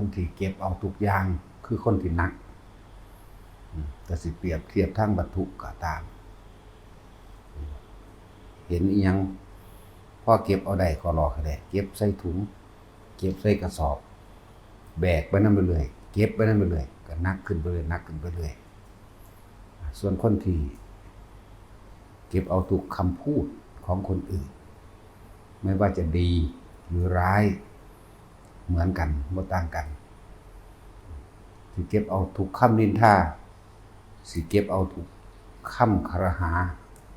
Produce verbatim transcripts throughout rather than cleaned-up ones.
คนที่เก็บเอาทุกอย่างคือคนที่หนัก อืม แต่สิเปรียบเทียบทางวัตถุก็ตาม เห็นอิหยัง พอเก็บเอาได้ก็ลอกให้ได้ เก็บใส่ถุง เก็บใส่กระสอบ แบกไปนำเรื่อยๆ เก็บไปนำเรื่อยๆ ก็หนักขึ้นไปเรื่อย หนักขึ้นไปเรื่อย ส่วนคนที่เก็บเอาทุกคำพูดของคนอื่น ไม่ว่าจะดีหรือร้าย เหมือนกัน บ่ต่างกัน สิเก็บเอาทุกคำนินทา สิเก็บเอาทุกคำคารหา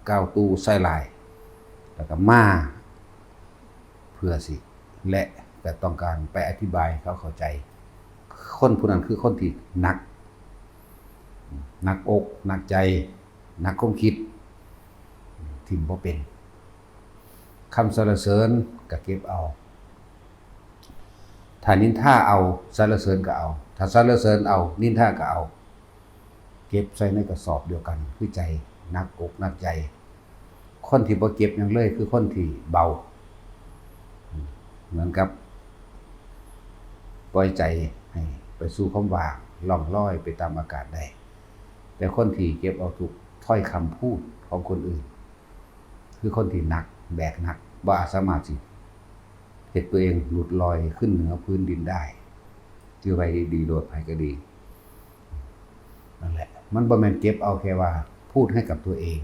กล่าวตู่ใส่ร้าย แล้วก็มาเพื่อสิ และก็ต้องการไปอธิบายให้เขาเข้าใจ คนผู้นั้นคือคนที่หนัก หนักอก หนักใจ หนักความคิด ถิ่มบ่เป็น คำสรรเสริญก็เก็บเอา ถ้านินทาเอา สรรเสริญก็เอา ถ้าสรรเสริญเอา นินทาก็เอา เก็บใส่ในกระสอบเดียวกัน คือใจ หนักอกหนักใจ คนที่บ่เก็บหยังเลยคือคนที่เบา เหมือนกับปล่อยใจให้ไปสู่ความว่าง ล่องลอยไปตามอากาศได้ แต่คนที่เก็บเอาทุกถ้อยคำพูดของคนอื่น คือคนที่หนัก แบกหนัก บ่อาจสามารถสิเฮ็ดตัวเองหลุดลอยขึ้นเหนือพื้นดินได้ ถือไว้ดีๆ โลด ไผก็ดี นั่นแหละ มันบ่แม่นเก็บเอาแค่ว่าพูดให้กับตัวเอง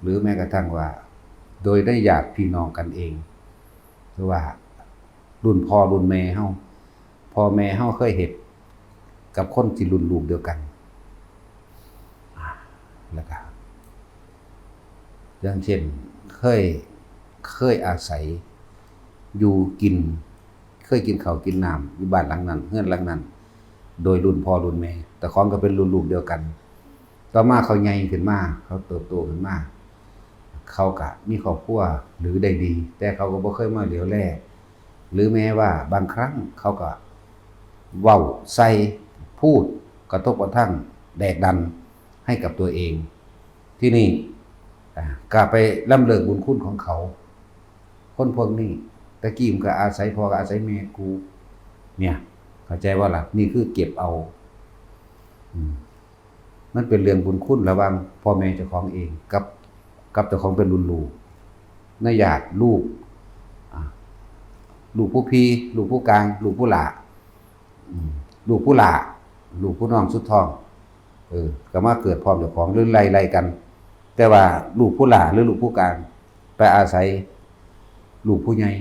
หรือแม้กระทั่งว่า โดยได้ญาติพี่น้องกันเอง หรือว่ารุ่นพ่อรุ่นแม่เฮา พ่อแม่เฮาเคยเฮ็ดกับคนที่รุ่นลูกเดียวกัน อ่า แล้วก็ อย่างเช่น เคย เคยอาศัยอยู่กิน เคยกินข้าวกินน้ำอยู่บ้านหลังนั้น เฮือนหลังนั้น โดยรุ่นพ่อรุ่นแม่ แต่ของก็เป็นรุ่นลูกเดียวกัน ต่อมาเขาใหญ่ขึ้นมา เขาเติบโตขึ้นมา เขาก็มีครอบครัวหรือได้ดี แต่เขาก็บ่เคยมาเหลียวแล หรือแม้ว่าบางครั้งเขาก็เว้าใส่ พูดกระทบกระทั่ง แดกดันให้กับตัวเอง ที่นี่ อ่า ก็ไปล้ำเลิกบุญคุณของเขา คนพวกนี้ ตะกี้มันก็อาศัยพ่อก็อาศัยแม่กู เนี่ย เข้าใจบ่ล่ะ นี่คือเก็บเอา อืม มันเป็นเรื่องบุญคุณระหว่างพ่อแม่เจ้าของเองกับ กับเจ้าของเป็นรุ่นลูก ในญาติลูก อ่า ลูกผู้พี่ ลูกผู้กลาง ลูกผู้หล้า อืม ลูกผู้หล้า ลูกผู้น้องสุดท้อง เออ ก็มาเกิดพร้อมเจ้าของ หรือไล่ๆกัน แต่ว่าลูกผู้หล้าหรือลูกผู้กลาง ไปอาศัยลูกผู้ใหญ่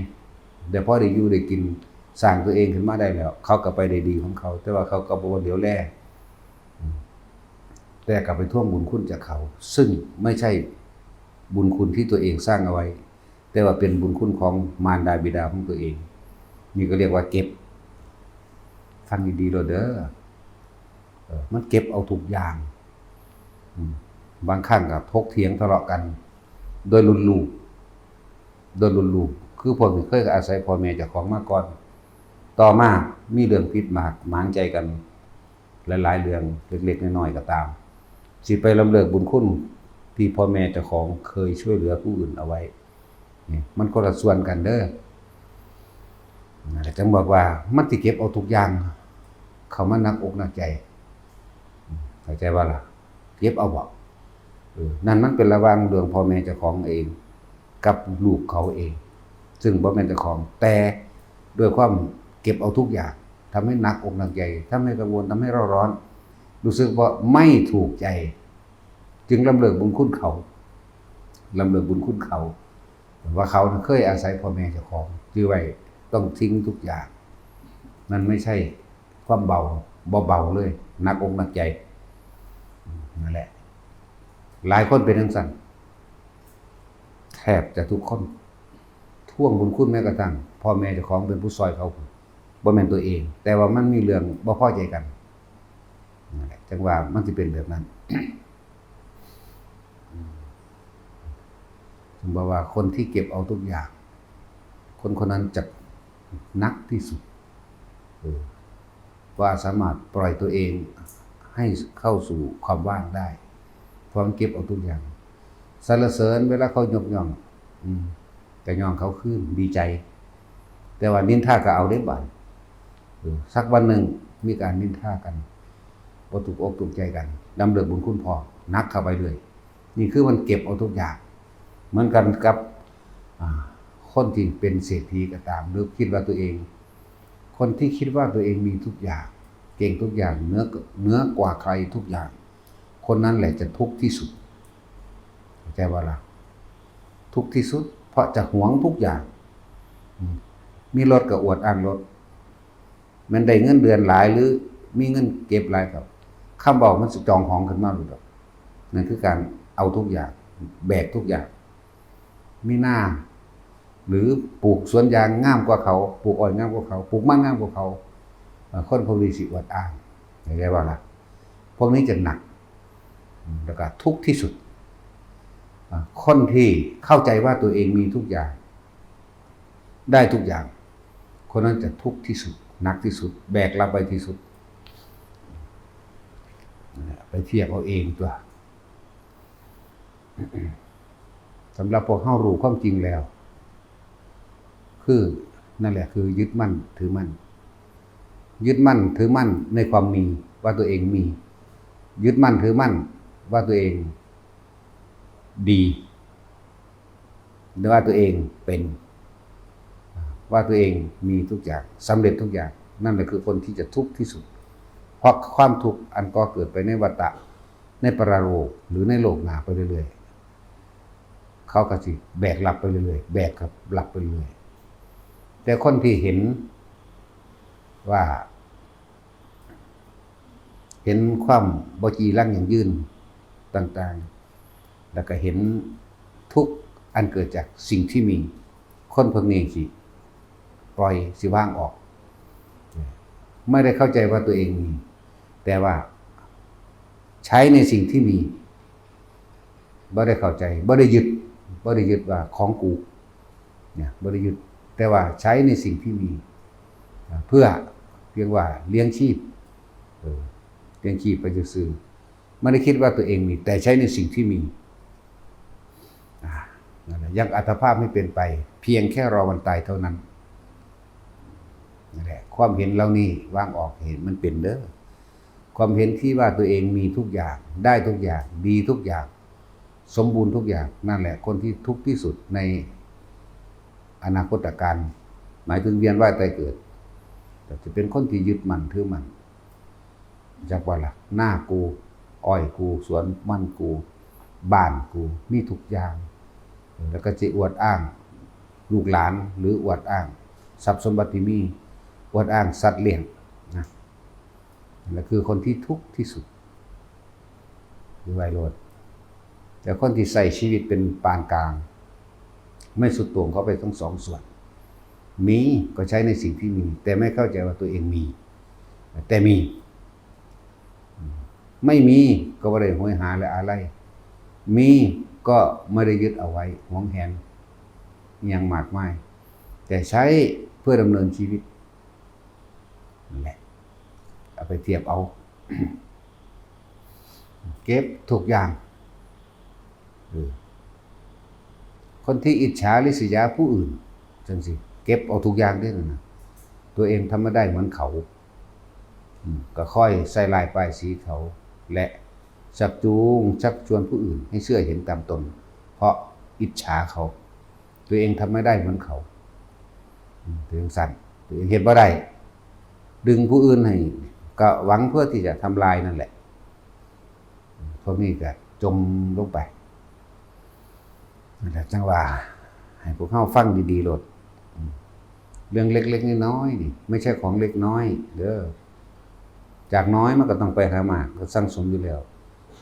แต่พอได้อยู่ได้กิน สร้างตัวเองขึ้นมาได้แล้ว เขาก็ไปได้ดีของเขา แต่ว่าเขาก็บ่เหลียวแล อืม แต่ก็ไปทวงบุญคุณจากเขา ซึ่งไม่ใช่บุญคุณที่ตัวเองสร้างเอาไว้ แต่ว่าเป็นบุญคุณของมารดาบิดาของตัวเอง นี่ก็เรียกว่าเก็บ ฟังดีๆ โลดเด้อ เออ มันเก็บเอาทุกอย่าง อืม บางครั้งก็ถกเถียงทะเลาะกัน โดยรุ่นลูก โดยรุ่นลูก คือพวกที่เคยอาศัยพ่อแม่เจ้าของมาก่อน ต่อมามีเรื่องผิดหมากหมางใจกัน หลายๆ เรื่องเล็กๆ น้อยๆ ก็ตาม สิไปล้ำเลิกบุญคุณที่พ่อแม่เจ้าของเคยช่วยเหลือผู้อื่นเอาไว้ นี่มันคนละส่วนกันเด้อ นั่นแหละ จังบอกว่ามันสิเก็บเอาทุกอย่าง เข้ามาหนักอกหนักใจ เข้าใจบ่ล่ะ เก็บเอาบ่ เออ นั่นมันเป็นระหว่างเรื่องพ่อแม่เจ้าของเอง กับลูกเขาเอง ซึ่งบ่แม่นเจ้าของ แต่ด้วยความเก็บเอาทุกอย่าง ทำให้หนักอกหนักใจ ทำให้กังวล ทำให้เร่าร้อน รู้สึกว่าไม่ถูกใจ จึงล้ำเลิกบุญคุณเขา ล้ำเลิกบุญคุณเขา ว่าเขาเคยอาศัยพ่อแม่เจ้าของ ถือไว้ ต้องทิ้งทุกอย่าง นั่นไม่ใช่ความเบา บ่เบาเลย หนักอกหนักใจ นั่นแหละ หลายคนเป็นจั่งซั้น แทบจะทุกคน ทวงบุญคุณแม้กระทั่งพ่อแม่เจ้าของเป็นผู้ซอยเขา บ่แม่นตัวเอง แต่ว่ามันมีเรื่องบ่พอใจกัน นั่นแหละ จังว่ามันสิเป็นแบบนั้น อืม ถึงบอกว่าคนที่เก็บเอาทุกอย่าง คนคนนั้นจะหนักที่สุด เออ ว่าสามารถปล่อยตัวเองให้เข้าสู่ความว่างได้ เพราะมันเก็บเอาทุกอย่าง สรรเสริญเวลาเขายกย่อง อืม ก็ย่องเขาคืน ดีใจ แต่ว่านินทาก็เอาเด้บัด สักวันหนึ่งมีการนินทากัน บ่ถูกอกถูกใจกัน ล้ำเลิกบุญคุณพ่อ หนักเข้าไปเรื่อย นี่คือมันเก็บเอาทุกอย่าง เหมือนกันกับ อ่า คนที่เป็นเศรษฐีก็ตาม หรือคิดว่าตัวเอง คนที่คิดว่าตัวเองมีทุกอย่าง เก่งทุกอย่าง เหนือ เหนือกว่าใครทุกอย่าง คนนั้นแหละจะทุกข์ที่สุด เข้าใจบ่ล่ะ ทุกข์ที่สุด เพราะจะหวงทุกอย่าง อืม มีรถก็อวดอ้างรถ แม่นได้เงินเดือนหลายหรือมีเงินเก็บหลายก็ คำเว้ามันสิจองหองขึ้นมาโลดดอก นั่นคือการเอาทุกอย่าง แบกทุกอย่าง มีนา หรือปลูกสวนยางงามกว่าเขา ปลูกอ้อยงามกว่าเขา ปลูกมันงามกว่าเขา เอ่อ คนพวกนี้สิอวดอ้าง เข้าใจบ่ล่ะ พวกนี้จะหนัก แล้วก็ทุกข์ที่สุด อ่า คนที่เข้าใจว่าตัวเองมีทุกอย่าง ได้ทุกอย่าง คนนั้นจะทุกข์ที่สุด หนักที่สุด แบกรับไปที่สุด นั่นแหละ ไปเทียบเอาเองตัว สำหรับพวกเฮารู้ความจริงแล้ว คือ นั่นแหละ คือยึดมั่นถือมั่น ยึดมั่นถือมั่นในความมี ว่าตัวเองมี ยึดมั่นถือมั่นว่าตัวเองดี ว่าตัวเองเป็น ว่าตัวเองมีทุกอย่าง สำเร็จทุกอย่าง นั่นแหละคือคนที่จะทุกข์ที่สุด เพราะความทุกข์อันก่อเกิดไปในวัฏฏะ ในปรโลก หรือในโลกหน้าไปเรื่อยๆ เขาก็สิแบกรับไปเรื่อยๆ แบกกับรับไปเรื่อยๆ แต่คนที่เห็นว่า เห็นความบ่จีรังยั่งยืนต่างๆ แล้วก็เห็นทุกข์อันเกิดจากสิ่งที่มี คนพวกนี้สิปล่อย สิวางออก ไม่ได้เข้าใจว่าตัวเองมี แต่ว่าใช้ในสิ่งที่มี บ่ได้เข้าใจ บ่ได้ยึด บ่ได้ยึดว่าของกู เนี่ย บ่ได้ยึด แต่ว่าใช้ในสิ่งที่มี อ่า เพื่อเพียงว่าเลี้ยงชีพ เออ เลี้ยงชีพไปซื่อๆ ไม่ได้คิดว่าตัวเองมี แต่ใช้ในสิ่งที่มี อ่า นั่นแหละ ยังอัตภาพไม่เป็นไป เพียงแค่รอวันตายเท่านั้น นั่นแหละ ความเห็นเหล่านี้วางออก เห็นมันเป็นเด้อ ความเห็นที่ว่าตัวเองมีทุกอย่าง ได้ทุกอย่าง ดีทุกอย่าง สมบูรณ์ทุกอย่าง นั่นแหละ คนที่ทุกข์ที่สุดในอนาคตกาล หมายถึงเวียนว่ายตายเกิด แต่จะเป็นคนที่ยึดมั่นถือมั่น จักว่าล่ะ นากู อ้อยกู สวนมันกู บ้านกู มีทุกอย่าง แล้วก็จะอวดอ้างลูกหลาน หรืออวดอ้างทรัพย์สมบัติที่มี อวดอ้างสัตว์เลี้ยงนะ นั่นแหละคือคนที่ทุกข์ที่สุด คือไวโรด แต่คนที่ใช้ชีวิตเป็นปานกลาง ไม่สุดโต่งเข้าไปทั้งสองส่วน มีก็ใช้ในสิ่งที่มี แต่ไม่เข้าใจว่าตัวเองมี แต่มี ไม่มีก็ไม่ได้โหยหาและอาลัย มีก็ไม่ได้ยึดเอาไว้หวงแหนอิหยังมากมาย แต่ใช้เพื่อดำเนินชีวิต นั่นแหละ เอาไปเทียบเอา เก็บทุกอย่าง เออ คนที่อิจฉาริษยาผู้อื่น จังสิ เก็บเอาทุกอย่างเด้อนั่นน่ะ ตัวเองทำไม่ได้เหมือนเขา อืม ก็ค่อยใส่ร้ายป้ายสีเขา และชักจูงชักชวนผู้อื่นให้เชื่อเห็นตามตน เพราะอิจฉาเขา ตัวเองทำไม่ได้เหมือนเขา อืม ตัวเองสั่น ตัวเองเฮ็ดบ่ได้ ดึงผู้อื่นให้ ก็หวังเพื่อที่จะทำลายนั่นแหละ พวกนี้ก็จมลงไป นั่นแหละ จังว่า ให้พวกเฮาฟังดีๆโลด อืม เรื่องเล็กๆน้อยๆนี่ ไม่ใช่ของเล็กน้อยเด้อ จากน้อยมันก็ต้องไปหามาก ก็สั่งสมอยู่แล้ว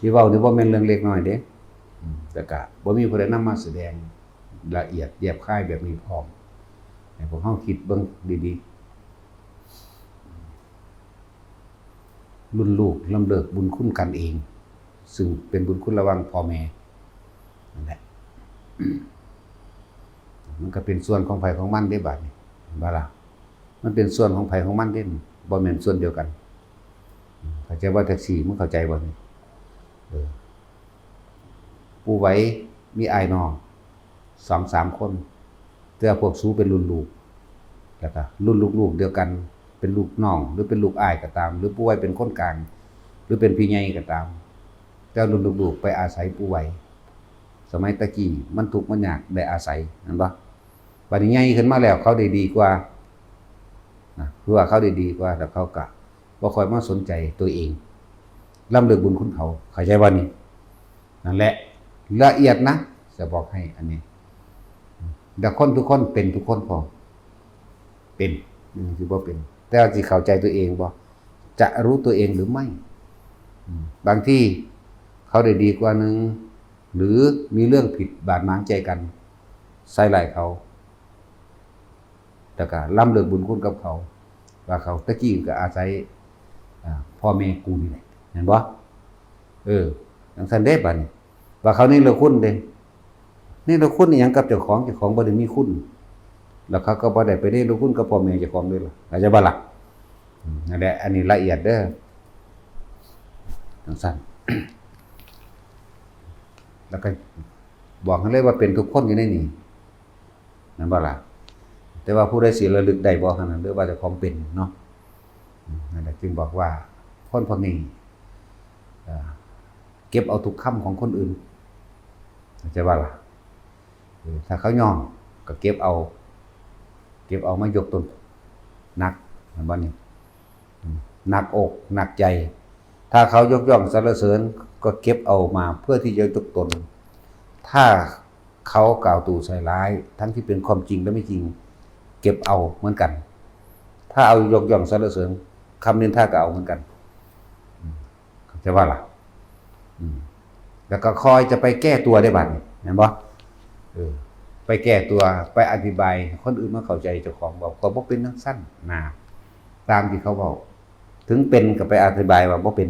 ที่เว้านี่บ่แม่นเรื่องเล็กน้อยเด้ อืม แต่ก็บ่มีผู้ใดนำมาแสดงละเอียดแยบคายแบบนี้พร้อม ให้พวกเฮาคิดเบิ่งดีๆ รุ่นลูกล้ำเลิกบุญคุณกันเอง ซึ่งเป็นบุญคุณระหว่างพ่อแม่ นั่นแหละ มันก็เป็นส่วนของไผของมันเด้ บาดนี้ เห็นบ่ล่ะ มันเป็นส่วนของไผของมันเด้ บ่แม่นส่วนเดียวกัน เข้าใจบ่ แท็กซี่ มึงเข้าใจบ่นี่ เออ ปู่ไหวมีอ้ายน้องสองสามคน แต่พวกสูเป็นรุ่นลูก แล้วก็รุ่นลูกๆเดียวกัน เป็นลูกน้อง หรือเป็นลูกอ้ายก็ตาม หรือปู่ไหวเป็นคนกลาง หรือเป็นพี่ใหญ่ก็ตาม แต่รุ่นลูกๆไปอาศัยปู่ไหว สมัยตะกี้มันทุกข์มันยากได้อาศัย เห็นปะ บัดนี้ใหญ่ขึ้นมาแล้วเขาได้ดีกว่านะ คือว่าเขาได้ดีกว่า แล้วเขาก็บ่ค่อยมาสนใจตัวเอง ล้ำเลิกบุญคุณเขา เข้าใจบ่นี่ นั่นแหละ ละเอียดนะ จะบอกให้อันนี้ แต่คนทุกคนเป็นทุกคนพอ เป็น อืม สิบ่เป็น แต่ว่าสิเข้าใจตัวเองบ่ จะรู้ตัวเองหรือไม่ อืม บางทีเขาได้ดีกว่าหนึ่ง หรือมีเรื่องผิดบาดหมางใจกัน ใส่ร้ายเขา แล้วก็ล้ำเลิกบุญคุณกับเขา ว่าเขาตะกี้ก็อาศัย อ่า พ่อแม่กูนี่แหละ เห็นบ่ เออ จั่งซั้นเด้บัดนี้ ว่าเขาเนรคุณเด้ เนรคุณอิหยังกับเจ้าของ เจ้าของบ่ได้มีคุณ แล้วเขาก็บ่ได้ไปเนรคุณกับพ่อแม่เจ้าของเด้ล่ะ เข้าใจบ่ล่ะ อืม นั่นแหละ อันนี้ละเอียดเด้อ จั่งซั้น แล้วก็บอกให้เลยว่าเป็นทุกคนอยู่ในนี้ นั่นบ่ล่ะ แต่ว่าผู้ใดสิระลึกได้บ่ ขนาดหรือว่าเจ้าของเป็นเนาะ อืม นั่นแหละจึงบอกว่าคนพวกนี้ เอ่อ เก็บเอาทุกคำของคนอื่น เข้าใจบ่ล่ะ เออ ถ้าเขาย่องก็เก็บเอา เก็บเอามายกตน หนัก เห็นบ่นี่ อืม หนักอก หนักใจ ถ้าเขายกย่องสรรเสริญ ก็เก็บเอามาเพื่อที่จะยกตน ถ้าเขากล่าวตู่ใส่ร้าย ทั้งที่เป็นความจริงและไม่จริง เก็บเอาเหมือนกัน ถ้าเอายกย่องสรรเสริญ คำนินทาก็เอาเหมือนกัน อืม เข้าใจบ่ล่ะ อืม แล้วก็คอยจะไปแก้ตัวได้บัดนี้ เห็นบ่ เออ ไปแก้ตัว ไปอธิบายให้คนอื่นมาเข้าใจเจ้าของ บอกว่าบ่เป็นจั่งซั้นนะ ตามที่เขาบอก ถึงเป็นก็ไปอธิบายว่าบ่เป็น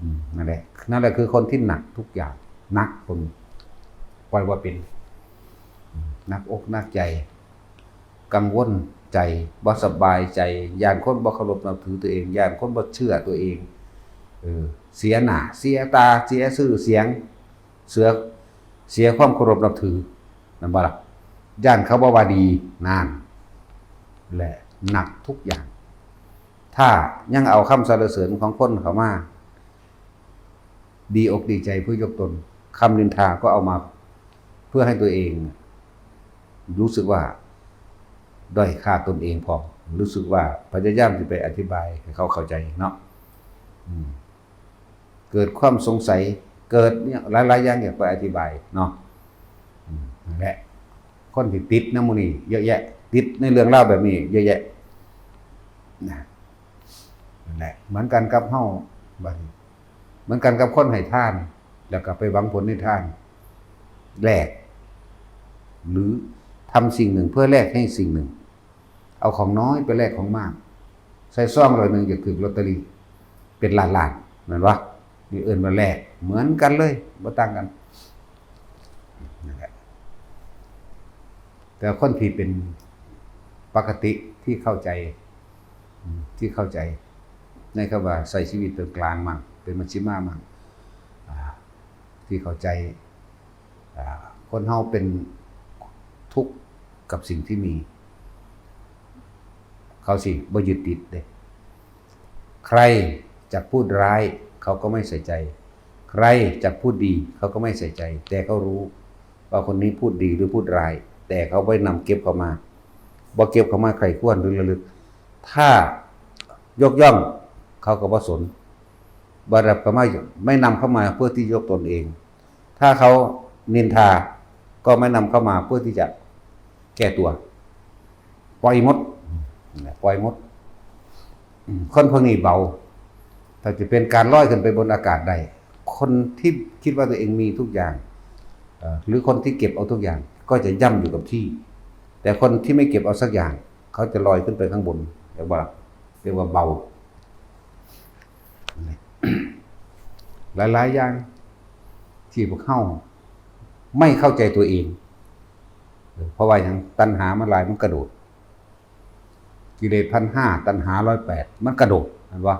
อืม นั่นแหละ นั่นแหละคือคนที่หนักทุกอย่าง หนักคน ปล่อยว่าเป็น อืม หนักอกหนักใจ กังวลใจ บ่สบายใจ ย้านคนบ่เคารพนับถือตัวเอง ย้านคนบ่เชื่อตัวเอง เออ เสียหน้า เสียตา เสียชื่อเสียง เสีย เสียความเคารพนับถือ นั่นบ่ล่ะ ย้านเขาบ่ว่าดี นั่นแหละ หนักทุกอย่าง ถ้ายังเอาคำสรรเสริญของคนเข้ามา ดีอกดีใจเพื่อยกตน คำนินทาก็เอามาเพื่อให้ตัวเอง รู้สึกว่าด้อยค่าตนเองพอ รู้สึกว่าพยายามจะไปอธิบายให้เขาเข้าใจเนาะ อืม เกิดความสงสัย เกิดเนี่ยหลายๆอย่างอยากไปอธิบายเนาะ อืม นั่นแหละ คนที่ติดนะหมู่นี้เยอะแยะ ติดในเรื่องราวแบบนี้เยอะแยะ นะ นั่นแหละ เหมือนกันกับเฮา บัดนี้ เหมือนกันกับคนให้ทาน แล้วก็ไปหวังผลในทาน แลก หรือทำสิ่งหนึ่งเพื่อแลกให้สิ่งหนึ่ง เอาของน้อยไปแลกของมาก ใส่ซองร้อยหนึ่งอยากถืกลอตเตอรี่ เป็นล้านๆ แม่นบ่ นี่เอิ้นว่าแลก เหมือนกันเลย บ่ต่างกัน นั่นแหละ แต่คนที่เป็นปกติที่เข้าใจ อืม ที่เข้าใจ ในคำว่าใช้ชีวิตเป็นกลางมั่ง เป็นมัชฌิมามั่ง อ่า ที่เข้าใจ อ่า คนเฮาเป็นทุกข์กับสิ่งที่มี เขาสิบ่ยึดติดเด้ ใครจะพูดร้าย เขาก็ไม่ใส่ใจ ใครจะพูดดี เขาก็ไม่ใส่ใจ แต่เขารู้ว่าคนนี้พูดดีหรือพูดร้าย แต่เขาไม่นำเก็บเข้ามา บ่เก็บเข้ามาใคร่ครวญหรือระลึก ถ้ายกย่อง เขาก็บ่สน บ่รับเข้ามา ไม่นำเข้ามาเพื่อที่ยกตนเอง ถ้าเขานินทา ก็ไม่นำเข้ามาเพื่อที่จะแก้ตัว ปล่อยหมด ปล่อยหมด อืม คนพวกนี้เบา ถ้าจะเป็นการลอยขึ้นไปบนอากาศได้ คนที่คิดว่าตัวเองมีทุกอย่าง เอ่อ หรือคนที่เก็บเอาทุกอย่าง ก็จะย่ำอยู่กับที่ แต่คนที่ไม่เก็บเอาสักอย่าง เขาจะลอยขึ้นไปข้างบน เรียกว่า เรียกว่าเบา หลายๆอย่าง ที่พวกเฮาไม่เข้าใจตัวเอง เพราะว่าหยัง ตัณหามันหลาย มันกระโดด กิเลสพันห้า ตัณหาร้อยแปด มันกระโดด เห็นบ่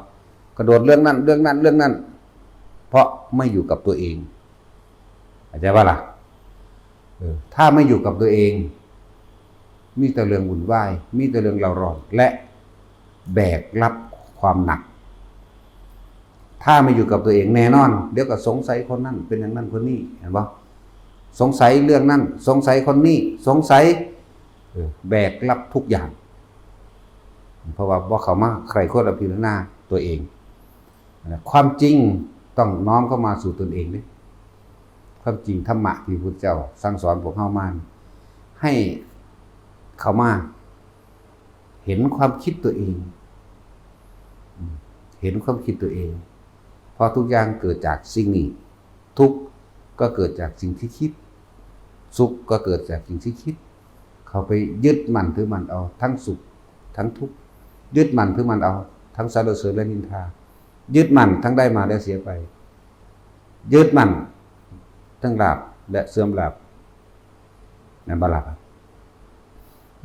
กระโดดเรื่องนั้น เรื่องนั้น เรื่องนั้น เพราะไม่อยู่กับตัวเอง เข้าใจบ่ล่ะ เออ ถ้าไม่อยู่กับตัวเอง มีแต่เรื่องวุ่นวาย มีแต่เรื่องเร่าร้อน และ แบกรับความหนัก ถ้าไม่อยู่กับตัวเองแน่นอน เดี๋ยวก็สงสัยคนนั้นเป็นอย่างนั้นคนนี้ เห็นปะ สงสัยเรื่องนั้น สงสัยคนนี้ สงสัย เออ แบกรับทุกอย่าง เพราะว่าบ่เข้ามาใคร่ครวญพิจารณาตัวเองนะ ความจริงต้องน้อมเข้ามาสู่ตนเองเด้ ความจริงธรรมะที่พระพุทธเจ้าสั่งสอนพวกเฮามานี่ ให้เข้ามาเห็นความคิดตัวเอง อืม เห็นความคิดตัวเอง เพราะทุกอย่างเกิดจากสิ่งนี้ ทุกข์ก็เกิดจากสิ่งที่คิด สุขก็เกิดจากสิ่งที่คิด เขาไปยึดมั่นถือมั่นเอาทั้งสุขทั้งทุกข์ ยึดมั่นถือมั่นเอาทั้งสรรเสริญและนินทา ยึดมั่นทั้งได้มาและเสียไป ยึดมั่นทั้งลาภและเสื่อมลาภ นั่นบ่ล่ะครับ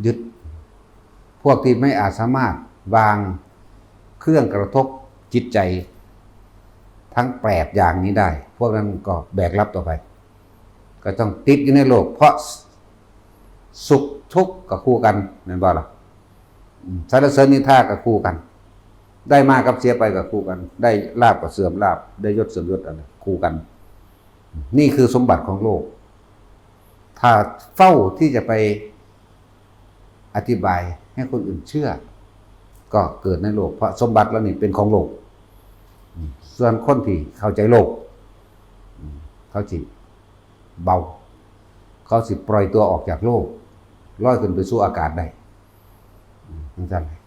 ยึด พวกที่ไม่อาจสามารถวางเครื่องกระทบจิตใจทั้งแปดอย่างนี้ได้ พวกนั้นก็แบกรับต่อไป ก็ต้องติดอยู่ในโลก เพราะสุขทุกข์ก็คู่กัน แม่นบ่ล่ะ อืม สรรเสริญนินทาก็คู่กัน ได้มากับเสียไปก็คู่กัน ได้ลาภก็เสื่อมลาภ ได้ยศเสื่อมยศ อันนั้นคู่กัน นี่คือสมบัติของโลก ถ้าเฝ้าที่จะไปอธิบายให้คนอื่นเชื่อ ก็เกิดในโลก เพราะสมบัติเหล่านี้เป็นของโลก อืม ส่วนคนที่เข้าใจโลก อืม เขาสิเบา เขาสิปล่อยตัวออกจากโลก ลอยขึ้นไปสู่อากาศได้ อืม จังซั่นแหละ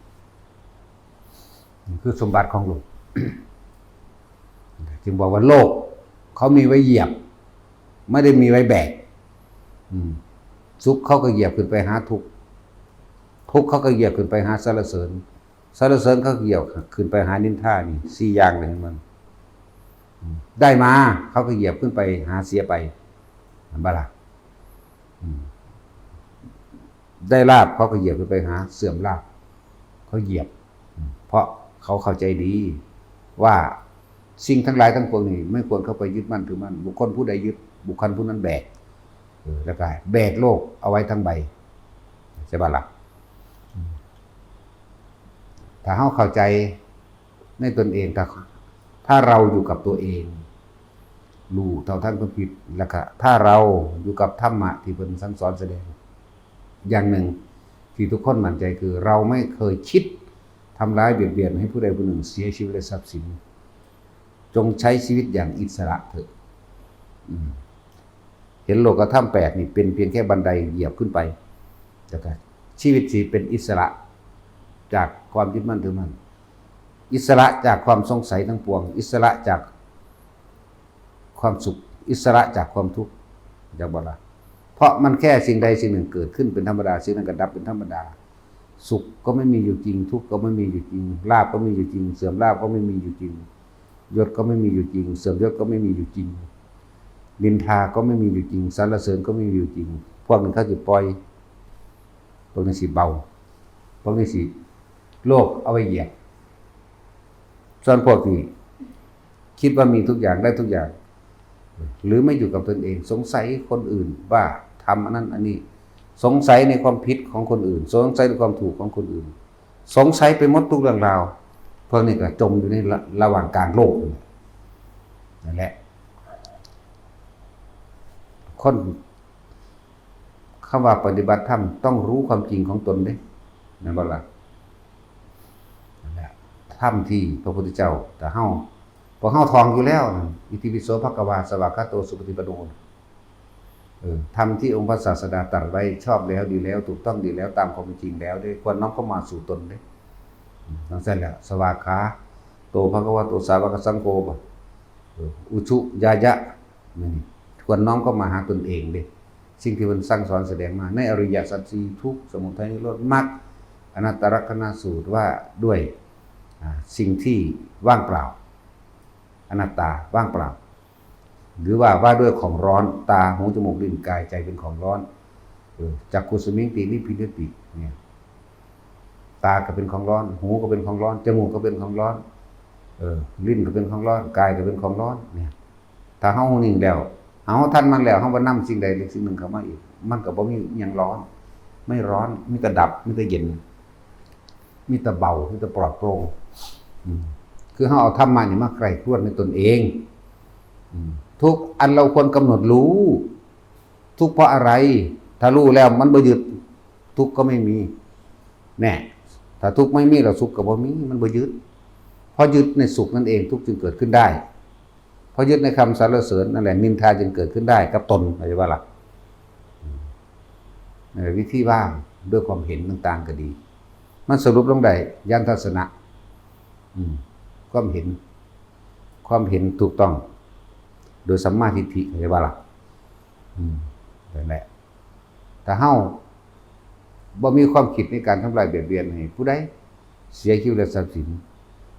นี่คือสมบัติของโลก จึงบอกว่าโลกเขามีไว้เหยียบ ไม่ได้มีไว้แบก อืม สุขเขาก็เหยียบขึ้นไปหาทุกข์ ทุกข์เขาก็เหยียบขึ้นไปหาสรรเสริญ สรรเสริญเขาก็เหยียบขึ้นไปหานินทา นี่สี่อย่างเลยมัน อืม ได้มาเขาก็เหยียบขึ้นไปหาเสียไป เห็นปะล่ะ อืม ได้ลาภเขาก็เหยียบขึ้นไปหาเสื่อมลาภ เขาเหยียบ อืม เพราะเขาเข้าใจดีว่าสิ่งทั้งหลายทั้งปวงนี้ไม่ควรเข้าไปยึดมั่นถือมั่น บุคคลผู้ใดยึด บุคคลผู้นั้นแบก เออ แล้วก็แบกโลกเอาไว้ทั้งใบ ใช่ปะล่ะ อืม ถ้าเราเข้าใจในตนเอง ถ้า ถ้าเราอยู่กับตัวเอง รู้เท่าทันความคิด แล้วก็ถ้าเราอยู่กับธรรมะที่เพิ่นสั่งสอนแสดง อย่างหนึ่งที่ทุกคนมั่นใจคือเราไม่เคยคิดทำร้ายเบียดเบียนให้ผู้ใดผู้หนึ่งเสียชีวิตและทรัพย์สิน จงใช้ชีวิตอย่างอิสระเถอะ อืม เห็นโลกธรรมแปดนี่เป็นเพียงแค่บันไดเหยียบขึ้นไป แล้วก็ชีวิตสิเป็นอิสระจากความยึดมั่นถือมั่น อิสระจากความสงสัยทั้งปวง อิสระจากความสุข อิสระจากความทุกข์ จักบ่ล่ะ เพราะมันแค่สิ่งใดสิ่งหนึ่งเกิดขึ้นเป็นธรรมดา สิ่งนั้นก็ดับเป็นธรรมดา สุขก็ไม่มีอยู่จริง ทุกข์ก็ไม่มีอยู่จริง ลาภก็ไม่มีอยู่จริง เสื่อมลาภก็ไม่มีอยู่จริง ยศก็ไม่มีอยู่จริง เสื่อมยศก็ไม่มีอยู่จริง นินทาก็ไม่มีอยู่จริง สรรเสริญก็ไม่มีอยู่จริง พวกนี้เขาสิปล่อย พวกนี้สิเบา พวกนี้สิ โลกเอาไว้เหยียบ ส่วนพวกที่คิดว่ามีทุกอย่างได้ทุกอย่าง หรือไม่อยู่กับตนเอง สงสัยคนอื่นว่าทำอันนั้นอันนี้ สงสัยในความผิดของคนอื่น สงสัยในความถูกของคนอื่น สงสัยไปหมดทุกเรื่องราว พวกนี้ก็จมอยู่ในระ ระหว่างกลางโลกนี่นั่นแหละ คน คำว่าปฏิบัติธรรมต้องรู้ความจริงของตนเด้ แม่นบ่ล่ะ นั่นแหละ ธรรมที่พระพุทธเจ้า แต่เฮา พวกเฮาท่องอยู่แล้วนะ อิติปิโสภะคะวา สวากขาโต สุปฏิปันโน เออ ธรรมที่องค์พระศาสดาตรัสไว้ชอบแล้วดีแล้ว ถูกต้องดีแล้ว ตามความเป็นจริงแล้วเด้ ควรน้อมเข้ามาสู่ตนเด้ อืม จังซั่นแหละ สวากขาโต ภะคะวะโต สาวกสังโฆ บ่ เออ อุชุยายะ นี่ ควรน้อมเข้ามาหาตนเองเด้ สิ่งที่เพิ่นสั่งสอนแสดงมาในอริยสัจสี่ ทุกข์ สมุทัย นิโรธ มรรค อนัตตลักษณสูตรว่าด้วย อ่า สิ่งที่ว่างเปล่า อนัตตา ว่างเปล่า หรือว่าว่าด้วยของร้อน ตา หู จมูก ลิ้น กาย ใจเป็นของร้อน เออ จักขุสมิงติ นิพพินทติ เนี่ย ตาก็เป็นของร้อน หูก็เป็นของร้อน จมูกก็เป็นของร้อน เออ ลิ้นก็เป็นของร้อน กายก็เป็นของร้อน เนี่ย ถ้าเฮารู้แล้ว เฮาทันมันแล้ว เฮาบ่นำสิ่งใดหรือสิ่งหนึ่งเข้ามาอีก มันก็บ่มีหยังร้อน ไม่ร้อน มีแต่ดับ มีแต่เย็น มีแต่เบา มีแต่ปลอดโปร่ง อืม คือเราเอาธรรมะนี่มาใคร่ครวญในตนเอง อืม ทุกข์อันเราควรกำหนดรู้ ทุกข์เพราะอะไร ถ้ารู้แล้วมันบ่ยึด ทุกข์ก็ไม่มี แน่ ถ้าทุกข์ไม่มีแล้วสุขก็บ่มี มันบ่ยึด เพราะยึดในสุขนั่นเอง ทุกข์จึงเกิดขึ้นได้ เพราะยึดในคำสรรเสริญนั่นแหละ นินทาจึงเกิดขึ้นได้กับตน เข้าใจบ่ล่ะ อืม นั่นแหละวิธีวางด้วยความเห็นต่างๆก็ดี มันสรุปลงได้ ญาณทัศนะ อืม ความเห็น ความเห็นถูกต้อง โดยสัมมาทิฏฐิ เข้าใจบ่ล่ะ อืม นั่นแหละ ถ้าเฮาบ่มีความคิดในการทำลายเบียดเบียนให้ผู้ใด เสียชีวิตและทรัพย์สิน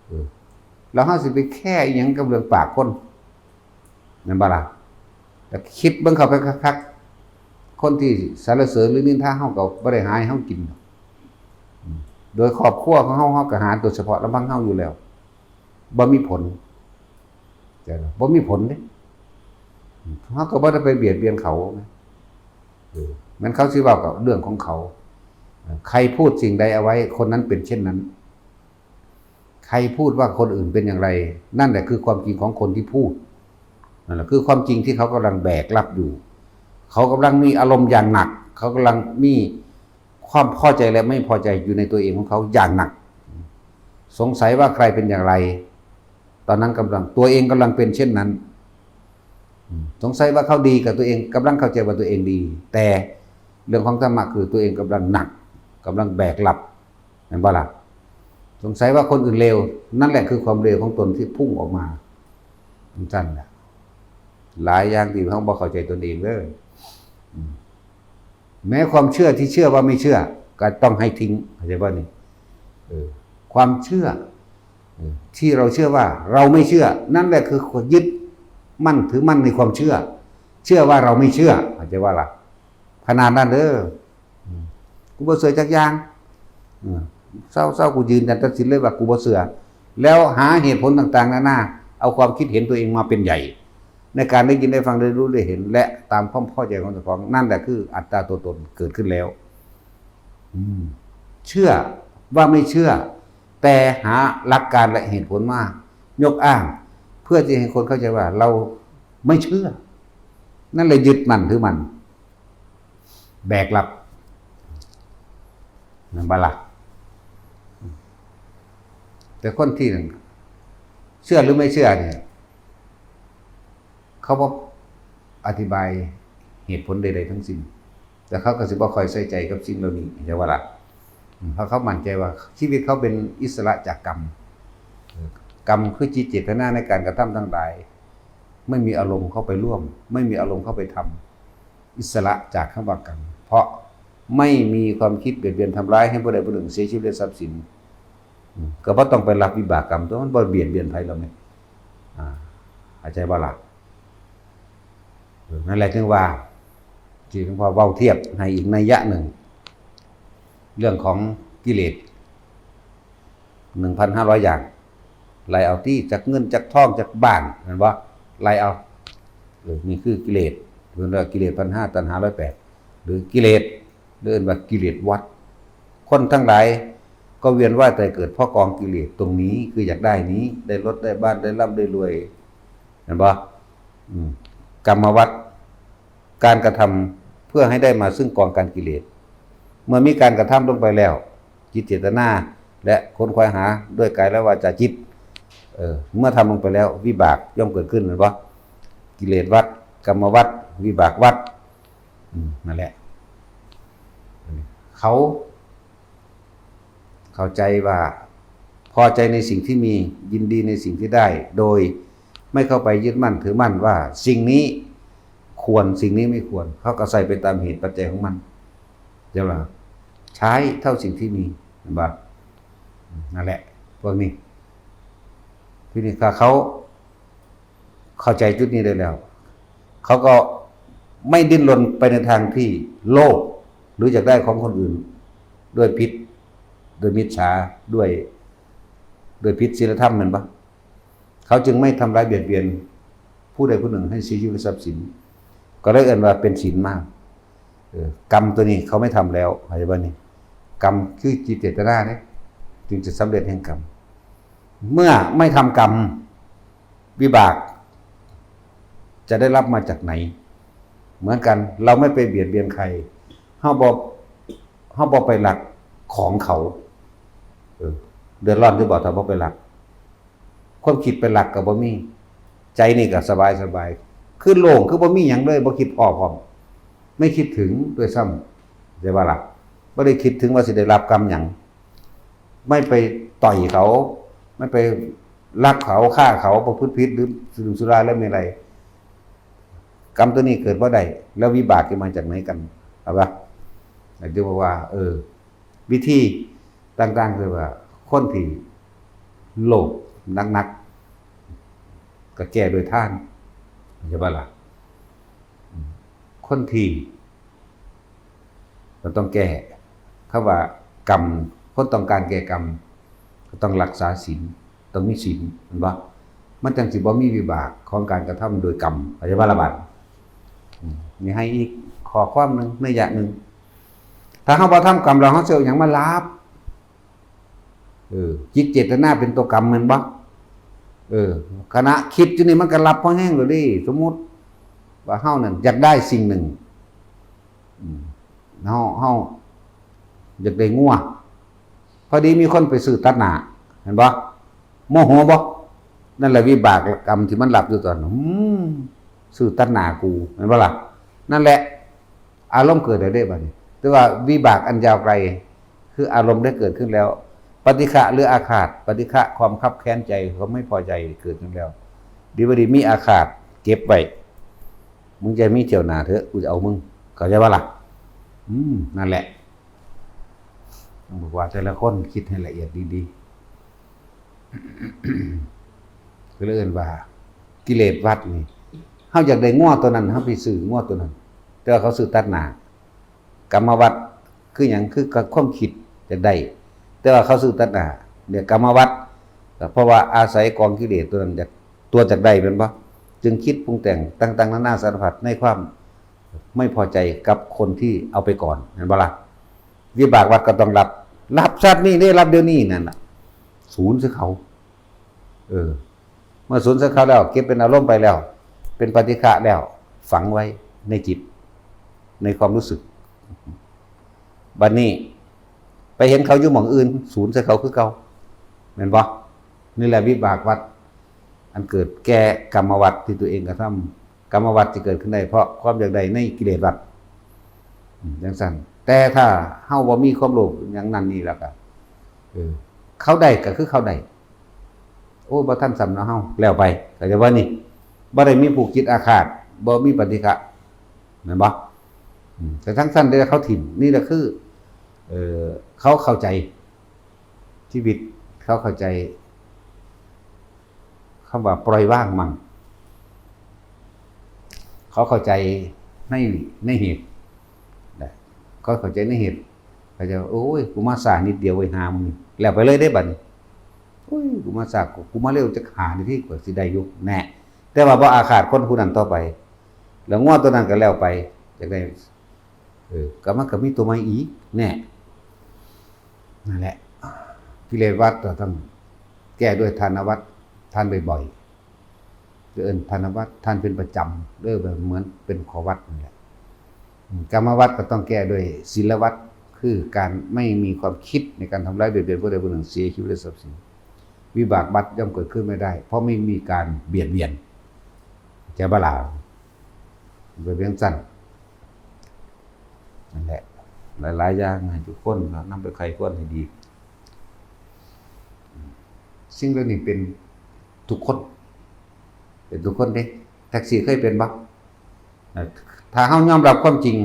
เออ แล้วเฮาสิไปแคร์อิหยังกับเรื่องปากคน แม่นบ่ล่ะ แต่คิดเบิ่งเข้าไปคักๆ คนที่สรรเสริญหรือนินทาเฮาก็บ่ได้หาให้เฮากินดอก อืม โดยครอบครัวของเฮา เฮาก็หาโดยเฉพาะลำพังเฮาอยู่แล้ว บ่มีผล เข้าใจบ่ บ่มีผลเด้ อืม เฮาก็บ่ได้ไปเบียดเบียนเขานะ เออ แม่นเขาสิเว้าก็เรื่องของเขา เออ ใครพูดสิ่งใดเอาไว้ คนนั้นเป็นเช่นนั้น ใครพูดว่าคนอื่นเป็นอย่างไร นั่นแหละคือความจริงของคนที่พูด นั่นแหละคือความจริงที่เขากำลังแบกรับอยู่ เขากำลังมีอารมณ์อย่างหนัก เขากำลังมีความพอใจและไม่พอใจอยู่ในตัวเองของเขาอย่างหนัก สงสัยว่าใครเป็นอย่างไร ตอนนั้นกำลัง ตัวเองกำลังเป็นเช่นนั้น อืม สงสัยว่าเขาดีกับตัวเอง กำลังเข้าใจว่าตัวเองดี แต่เรื่องของธรรมะคือตัวเองกำลังหนัก กำลังแบกรับ แม่นบ่ล่ะ สงสัยว่าคนอื่นเลว นั่นแหละคือความเลวของตนที่พุ่งออกมา จั่งซั้นแหละ หลายอย่างที่เฮาบ่เข้าใจตนเองเด้อ อืม แม้ความเชื่อที่เชื่อว่าไม่เชื่อ ก็ต้องให้ทิ้ง เข้าใจบ่นี่ เออ ความเชื่อ เออ ที่เราเชื่อว่าเราไม่เชื่อ นั่นแหละคือความยึดมั่นถือมั่นในความเชื่อ เชื่อว่าเราไม่เชื่อ เข้าใจบ่ล่ะ ขนาดนั้นเด้อ อืม กูบ่เชื่อจักอย่าง อืม เซาๆ กูยืนยันตัดสินเลยว่ากูบ่เชื่อ แล้วหาเหตุผลต่างๆ นานา เอาความคิดเห็นตัวเองมาเป็นใหญ่ ในการได้ยินได้ฟังได้รู้ได้เห็น และตามความพอใจของเจ้าของ นั่นแหละคืออัตตาตัวตนเกิดขึ้นแล้ว อืม เชื่อว่าไม่เชื่อ แต่หาหลักการและเหตุผลมายกอ้าง เพื่อที่ให้คนเข้าใจว่าเราไม่เชื่อ นั่นเลยยึดมั่นถือมั่น แบกรับ นั่นบ่ล่ะ แต่คนที่นั่นเชื่อหรือไม่เชื่อเนี่ย เขาบ่อธิบายเหตุผลใดๆทั้งสิ้น แต่เขาก็สิบ่ค่อยใส่ใจกับสิ่งเหล่านี้ เข้าใจบ่ล่ะ อืม เพราะเขามั่นใจว่าชีวิตเขาเป็นอิสระจากกรรม เออ กรรมคือจิตเจตนาในการกระทำทั้งหลาย ไม่มีอารมณ์เข้าไปร่วม ไม่มีอารมณ์เข้าไปทำ อิสระจากคำว่ากรรม เพราะไม่มีความคิดเบียดเบียนทำร้ายให้ผู้ใดผู้หนึ่งเสียชีวิตและทรัพย์สิน อืม ก็บ่ต้องไปรับวิบากกรรม ตัวมันบ่เบียดเบียนไผหรอกแม่ อ่า เข้าใจบ่ล่ะ เออ นั่นแหละจึงว่า ที่หลวงพ่อเว้าเทียบให้อีกนัยยะหนึ่ง เรื่องของกิเลส หนึ่งพันห้าร้อยอย่าง ไล่เอาตี้ จักเงิน จักทอง จักบ้าน แม่นบ่ ไล่เอา เออ นี่คือกิเลส เพิ่นว่ากิเลสพันห้า ตัณหาร้อยแปด หรือกิเลส หรือเอิ้นว่ากิเลสวัฏ คนทั้งหลายก็เวียนว่ายตายเกิดเพราะกองกิเลสตรงนี้ คืออยากได้นี้ ได้รถ ได้บ้าน ได้ร่ำได้รวย แม่นบ่ อืม กรรมวัฏ การกระทำเพื่อให้ได้มาซึ่งกองการกิเลส เมื่อมีการกระทำลงไปแล้ว จิตเจตนา และขนขวายหาด้วยกายและวาจาจิต เออ เมื่อทำลงไปแล้ว วิบากย่อมเกิดขึ้น แม่นบ่ กิเลสวัฏ กรรมวัฏ วิบากวัฏ อืม นั่นแหละ เขา เข้าใจว่าพอใจในสิ่งที่มี ยินดีในสิ่งที่ได้ โดยไม่เข้าไปยึดมั่นถือมั่นว่าสิ่งนี้ควร สิ่งนี้ไม่ควร เขาก็ใส่ไปตามเหตุปัจจัยของมัน ใช่ไหม ใช้เท่าสิ่งที่มี เห็นปะ นั่นแหละ พวกนี้ ทีนี้ถ้าเขาเข้าใจจุดนี้ได้แล้ว เขาก็ไม่ดิ้นรนไปในทางที่โลภ หรืออยากได้ของคนอื่น ด้วยผิด โดยมิจฉา ด้วย ด้วยผิดศีลธรรม แม่นปะ เขาจึงไม่ทำร้ายเบียดเบียนผู้ใดผู้หนึ่งให้เสียชีวิตทรัพย์สิน ก็เลยเอิ้นว่าเป็นศีลมาก เออ กรรมตัวนี้เขาไม่ทำแล้ว เข้าใจปะนี่ กรรมคือจิตเจตนาเนี่ย จึงจะสำเร็จแห่งกรรม เมื่อไม่ทำกรรม วิบาก จะได้รับมาจากไหน เหมือนกัน เราไม่ไปเบียดเบียนใคร เฮาบ่เฮาบ่ไปลักของเขา เออ เดือดร้อนหรือบ่ถ้าบ่ไปลัก ความคิดไปลักก็บ่มี ใจนี่ก็สบายสบาย คือโล่ง คือบ่มีหยังเลย บ่คิดพ้อพร้อม ไม่คิดถึงด้วยซ้ำ ใช่ปะล่ะ บ่ได้คิดถึงว่าสิได้รับกรรมหยัง ไม่ไปต่อยเขา ไม่ไปลักเขา ฆ่าเขา ประพฤติผิด หรือดื่มสุราและเมรัย กรรมตัวนี้เกิดบ่ได้ แล้ววิบากจะมาจากไหนกัน เอาปะ เดี๋ยวบอกว่า เออ วิธีต่างๆ คือว่า คนที่โลภหนักๆ ก็แก้ด้วยทาน ใช่ปะล่ะ คนที่ ก็ต้องแก้ คำว่ากรรม คนต้องการแก้กรรม ก็ต้องรักษาศีล ต้องมีศีล เห็นปะ มันจังสิบ่มีวิบากของการกระทำโดยกรรม เข้าใจปะล่ะบัด อืม นี่ให้อีกข้อความหนึ่ง นัยยะหนึ่ง ถ้าเฮาบ่ทำกรรมแล้ว เฮาสิเอาหยังมาลับ เออ จิตเจตนาเป็นตัวกรรมแม่นบ่ เออ ขณะคิดอยู่นี่มันก็ลับพอแฮงแล้วเด้ สมมุติว่าเฮานั่นอยากได้สิ่งหนึ่ง อืม เฮา เฮาอยากได้งัว พอดีมีคนไปซื้อตัดหน้า เห็นบ่ โมโหบ่ นั่นแหละวิบากกรรมที่มันลับอยู่ตอนนั้น อืม ซื้อตัดหน้ากู เห็นบ่ล่ะ นั่นแหละ อารมณ์เกิดแล้วเด้บัดนี้ แต่ว่าวิบากอันยาวไกล คืออารมณ์ได้เกิดขึ้นแล้ว ปฏิฆะหรืออาฆาต ปฏิฆะ ความคับแค้นใจ ความไม่พอใจเกิดขึ้นแล้ว ดีบ่ดีมีอาฆาตเก็บไว้ มึงจะมีเที่ยวหน้าเถอะ กูจะเอามึง เข้าใจปะล่ะ อืม นั่นแหละ ต้องบอกว่าแต่ละคนคิดให้ละเอียดดีๆ ก็เลยเอิ้นว่า กิเลสวัฏนี่ เฮาอยากได้งัวตัวนั้น เฮาไปซื้องัวตัวนั้น แต่ว่าเขาซื้อตัดหน้า กรรมวัฏคือหยัง คือความคิดอยากได้ แต่ว่าเขาซื้อตัดหน้า เนี่ยกรรมวัฏ ก็เพราะว่าอาศัยกองกิเลสตัวนั้นอยาก ตัวอยากได้แม่นบ่ จึงคิดปรุงแต่งต่างๆ นานาสารพัดในความไม่พอใจกับคนที่เอาไปก่อน เห็นบ่ล่ะ วิบากวัฏก็ต้องรับ รับชาตินี้เด้ รับเดี๋ยวนี้นั่นน่ะ สูญใส่เขา เออ เมื่อสูญใส่เขาแล้ว เก็บเป็นอารมณ์ไปแล้ว เป็นปฏิฆะแล้ว ฝังไว้ในจิต ในความรู้สึก บัดนี้ ไปเห็นเขาอยู่หม่องอื่น สูญใส่เขาคือเก่า แม่นบ่ นี่แหละวิบากวัฏ อันเกิดแก่กรรมวัฏที่ตัวเองกระทำ กรรมวัฏที่เกิดขึ้นได้เพราะความอยากได้ในกิเลสวัฏ อืม จังซั่น แต่ถ้าเฮาบ่มีความโลภอย่างนั้นนี่แล้วก็ เออ เขาได้ก็คือเขาได้ โอ้ บ่ทันซ้ำเนาะเฮา แล้วไป เข้าใจบ่นี่ บ่ได้มีผูกจิตอาฆาต บ่มีปฏิฆะ แม่นบ่ อืม แต่ทั้งสั้นเด้อ เขาถิ่ม นี่แหละคือ เอ่อ เขาเข้าใจ ชีวิต เขาเข้าใจ คำว่าปล่อยวางมั่ง เขาเข้าใจใน ในเหตุ นะ เขาเข้าใจในเหตุ เขาจะว่า โอ้ย กูมาช้านิดเดียวเว้ย หามึงนี่ แล้วไปเลยเด้บัดนี้ โอ้ย กูมาช้า กู กูมาเร็วจักห้านาที กว่าสิได้อยู่ แน่ แต่ว่าบ่อาฆาตคนผู้นั้นต่อไป แล้วงัวตัวนั้นก็แล้วไป อยากได้ เออ ก็มันก็มีตัวใหม่อีก แน่ นั่นแหละ กิเลสวัฏก็ต้องแก้ด้วยทานวัฏ ทานบ่อยๆ เอิ้นทานวัฏ ทานเป็นประจำ เด้อ แบบเหมือนเป็นข้อวัดนั่นแหละ อืม กรรมวัฏก็ต้องแก้ด้วยศีลวัฏ คือการไม่มีความคิดในการทำร้ายเบียดเบียนผู้ใดผู้หนึ่ง เสียชีวิตและทรัพย์สิน วิบากวัฏย่อมเกิดขึ้นไม่ได้ เพราะไม่มีการเบียดเบียน เข้าใจบ่ล่ะ เป็นเพียงสั้น นั่นแหละ หลายๆ อย่างให้ทุกคนก็นำไปใคร่ครวญให้ดี สิ่งเหล่านี้เป็นทุกคน เป็นทุกคนเด้ แท็กซี่เคยเป็นบ่ ถ้าเฮายอมรับความจริง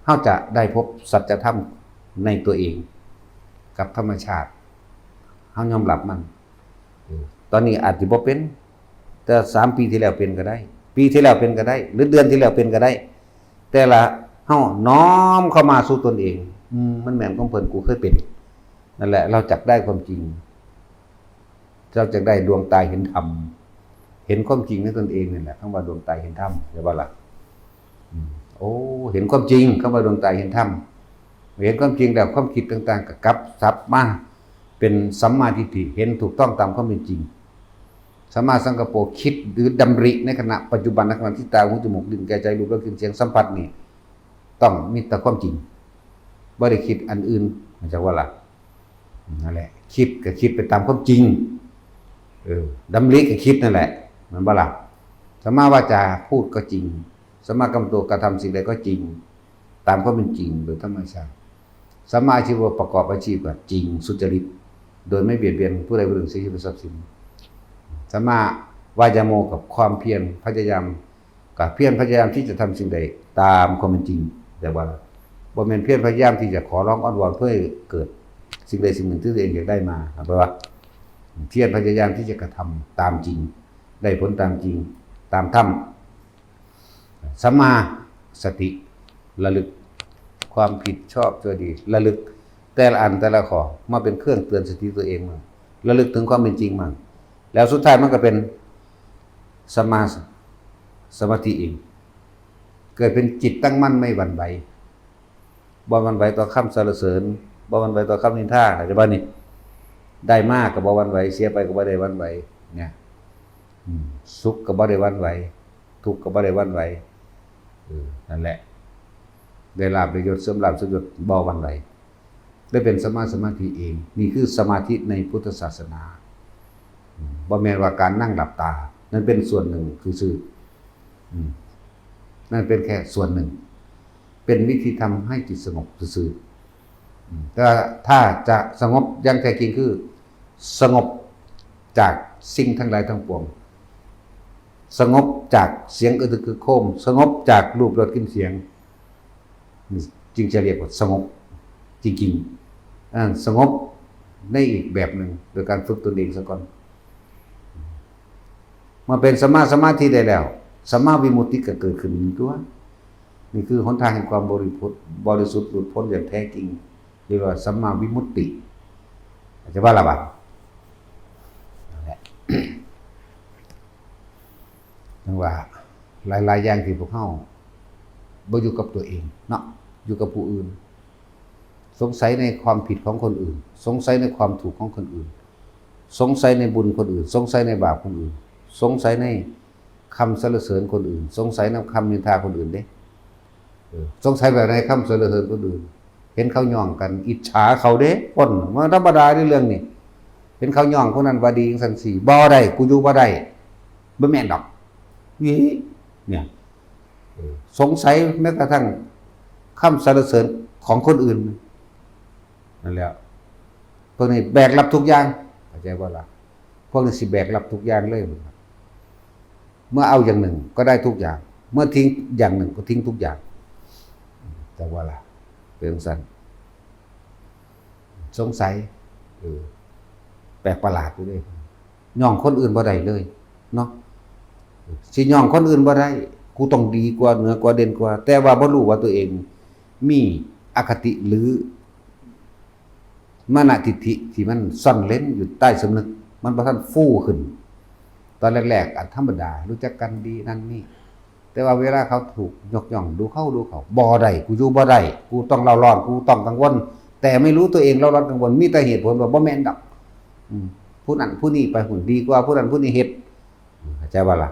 เฮาจะได้พบสัจธรรมในตัวเอง กับธรรมชาติ เฮายอมรับมัน เออ ตอนนี้อาจสิบ่เป็น แต่สามปีที่แล้วเป็นก็ได้ ปีที่แล้วเป็นก็ได้ หรือเดือนที่แล้วเป็นก็ได้ แต่ละเฮาน้อมเข้ามาสู่ตนเอง อืม มันแม่นของเพิ่น กูเคยเป็น นั่นแหละ เราจักได้ความจริง เราจักได้ดวงตาเห็นธรรม เห็นความจริงในตนเองนี่แหละ คำว่าดวงตาเห็นธรรม ใช่ปะล่ะ อืม โอ้ เห็นความจริง คำว่าดวงตาเห็นธรรม เห็นความจริงแล้ว ความคิดต่างๆ ก็กลับสับมา เป็นสัมมาทิฏฐิ เห็นถูกต้องตามความเป็นจริง สัมมาสังกัปโป คิดหรือดำริในขณะปัจจุบัน ในขณะที่ตา หู จมูก ลิ้น กาย ใจ รูป รส กลิ่น เสียง สัมผัสนี่ ต้องมีแต่ความจริง บ่ได้คิดอันอื่น เข้าใจบ่ล่ะ นั่นแหละ คิดก็คิดไปตามความจริง เออ ดำริก็คิดนั่นแหละ แม่นบ่ล่ะ สัมมาวาจา พูดก็จริง สัมมากัมมันโต กระทำสิ่งใดก็จริง ตามความเป็นจริงโดยธรรมชาติ สัมมาอาชีวะ ประกอบอาชีพก็จริง สุจริต โดยไม่เบียดเบียนผู้ใดผู้หนึ่ง เสียชีวิต ทรัพย์สิน สัมมาวายาโม กับความเพียรพยายาม ก็เพียรพยายามที่จะทำสิ่งใดตามความเป็นจริง แต่ว่าบ่แม่นเพียรพยายามที่จะขอร้องอ้อนวอนเพื่อให้เกิดสิ่งใดสิ่งหนึ่งที่ตัวเองอยากได้มา แปลว่าเพียรพยายามที่จะกระทำตามจริง ได้ผลตามจริง ตามธรรม สัมมาสติ ระลึกความผิดชอบชั่วดี ระลึกแต่ละอันแต่ละข้อมาเป็นเครื่องเตือนสติตัวเองมั่ง ระลึกถึงความเป็นจริงมั่ง แล้วสุดท้ายมันก็เป็นสัมมาสมาธิเอง เกิดเป็นจิตตั้งมั่นไม่หวั่นไหว บ่หวั่นไหวต่อคำสรรเสริญ บ่หวั่นไหวต่อคำนินทา เข้าใจบ่นี่ ได้มาก็บ่หวั่นไหว เสียไปก็บ่ได้หวั่นไหว เนี่ย อืม สุขก็บ่ได้หวั่นไหว ทุกข์ก็บ่ได้หวั่นไหว เออ นั่นแหละ ได้ลาภได้ยศ เสื่อมลาภเสื่อมยศ บ่หวั่นไหว ได้เป็นสัมมาสมาธิเอง นี่คือสมาธิในพุทธศาสนา อืม บ่แม่นว่าการนั่งหลับตา นั่นเป็นส่วนหนึ่งซื่อๆ อืม นั่นเป็นแค่ส่วนหนึ่ง เป็นวิธีทำให้จิตสงบซื่อๆ อืม แต่ถ้าจะสงบอย่างแท้จริงคือ สงบจากสิ่งทั้งหลายทั้งปวง สงบจากเสียงอึกทึกครึกโครม สงบจากรูปรสกลิ่นเสียง นี่จึงจะเรียกว่าสงบจริงๆ อ่า สงบในอีกแบบหนึ่ง โดยการฝึกตนเองซะก่อน เมื่อเป็นสัมมาสมาธิได้แล้ว สัมมาวิมุตติก็เกิดขึ้นหนึ่งตัว นี่คือหนทางแห่งความบริสุทธิ์ บริสุทธิ์หลุดพ้นอย่างแท้จริง เรียกว่าสัมมาวิมุตติ อาจจะว่าละบาดนั่นแหละ จั่งว่าหลายๆ อย่างที่พวกเฮาบ่อยู่กับตัวเองเนาะ อยู่กับผู้อื่น สงสัยในความผิดของคนอื่น สงสัยในความถูกของคนอื่น สงสัยในบุญคนอื่น สงสัยในบาปคนอื่น สงสัยในคำสรรเสริญคนอื่น สงสัยในคำนินทาคนอื่นเด้ เออ สงสัยแบบไหน คำสรรเสริญคนอื่น เห็นเขาย่องกัน อิจฉาเขาเด้ คนมันธรรมดาในเรื่องนี้ เห็นเขาย่องคนนั้นว่าดีจังซั่นสิ บ่ได้ กูอยู่บ่ได้ บ่แม่นดอก นี่ เนี่ย เออ สงสัยแม้กระทั่งคำสรรเสริญของคนอื่น นั่นแหละ พวกนี้แบกรับทุกอย่าง เข้าใจบ่ล่ะ พวกนี้สิแบกรับทุกอย่างเลย เมื่อเอาอย่างหนึ่งก็ได้ทุกอย่าง เมื่อทิ้งอย่างหนึ่งก็ทิ้งทุกอย่าง แต่ว่าล่ะ เป็นจั่งซั่น สงสัย เออ แปลกประหลาดอยู่เด้ ย่องคนอื่นบ่ได้เลย เนาะ สิย่องคนอื่นบ่ได้ กูต้องดีกว่า เหนือกว่า เด่นกว่า แต่ว่าบ่รู้ว่าตัวเองมีอคติหรือ มานะทิฏฐิที่มันซ่อนเร้นอยู่ใต้สำนึก มันบ่ทันฟูขึ้น ตอนแรกๆ อาจธรรมดา รู้จักกันดีนั่นนี่ แต่ว่าเวลาเขาถูกยกย่อง ดูเขา ดูเขา บ่ได้ กูอยู่บ่ได้ กูต้องเร่าร้อน กูต้องกังวล แต่ไม่รู้ตัวเองเร่าร้อนกังวล มีแต่เหตุผลว่าบ่แม่นดอก อืม ผู้นั้นผู้นี้ไปพู้นดีกว่า ผู้นั้นผู้นี้เฮ็ด อืม เข้าใจบ่ล่ะ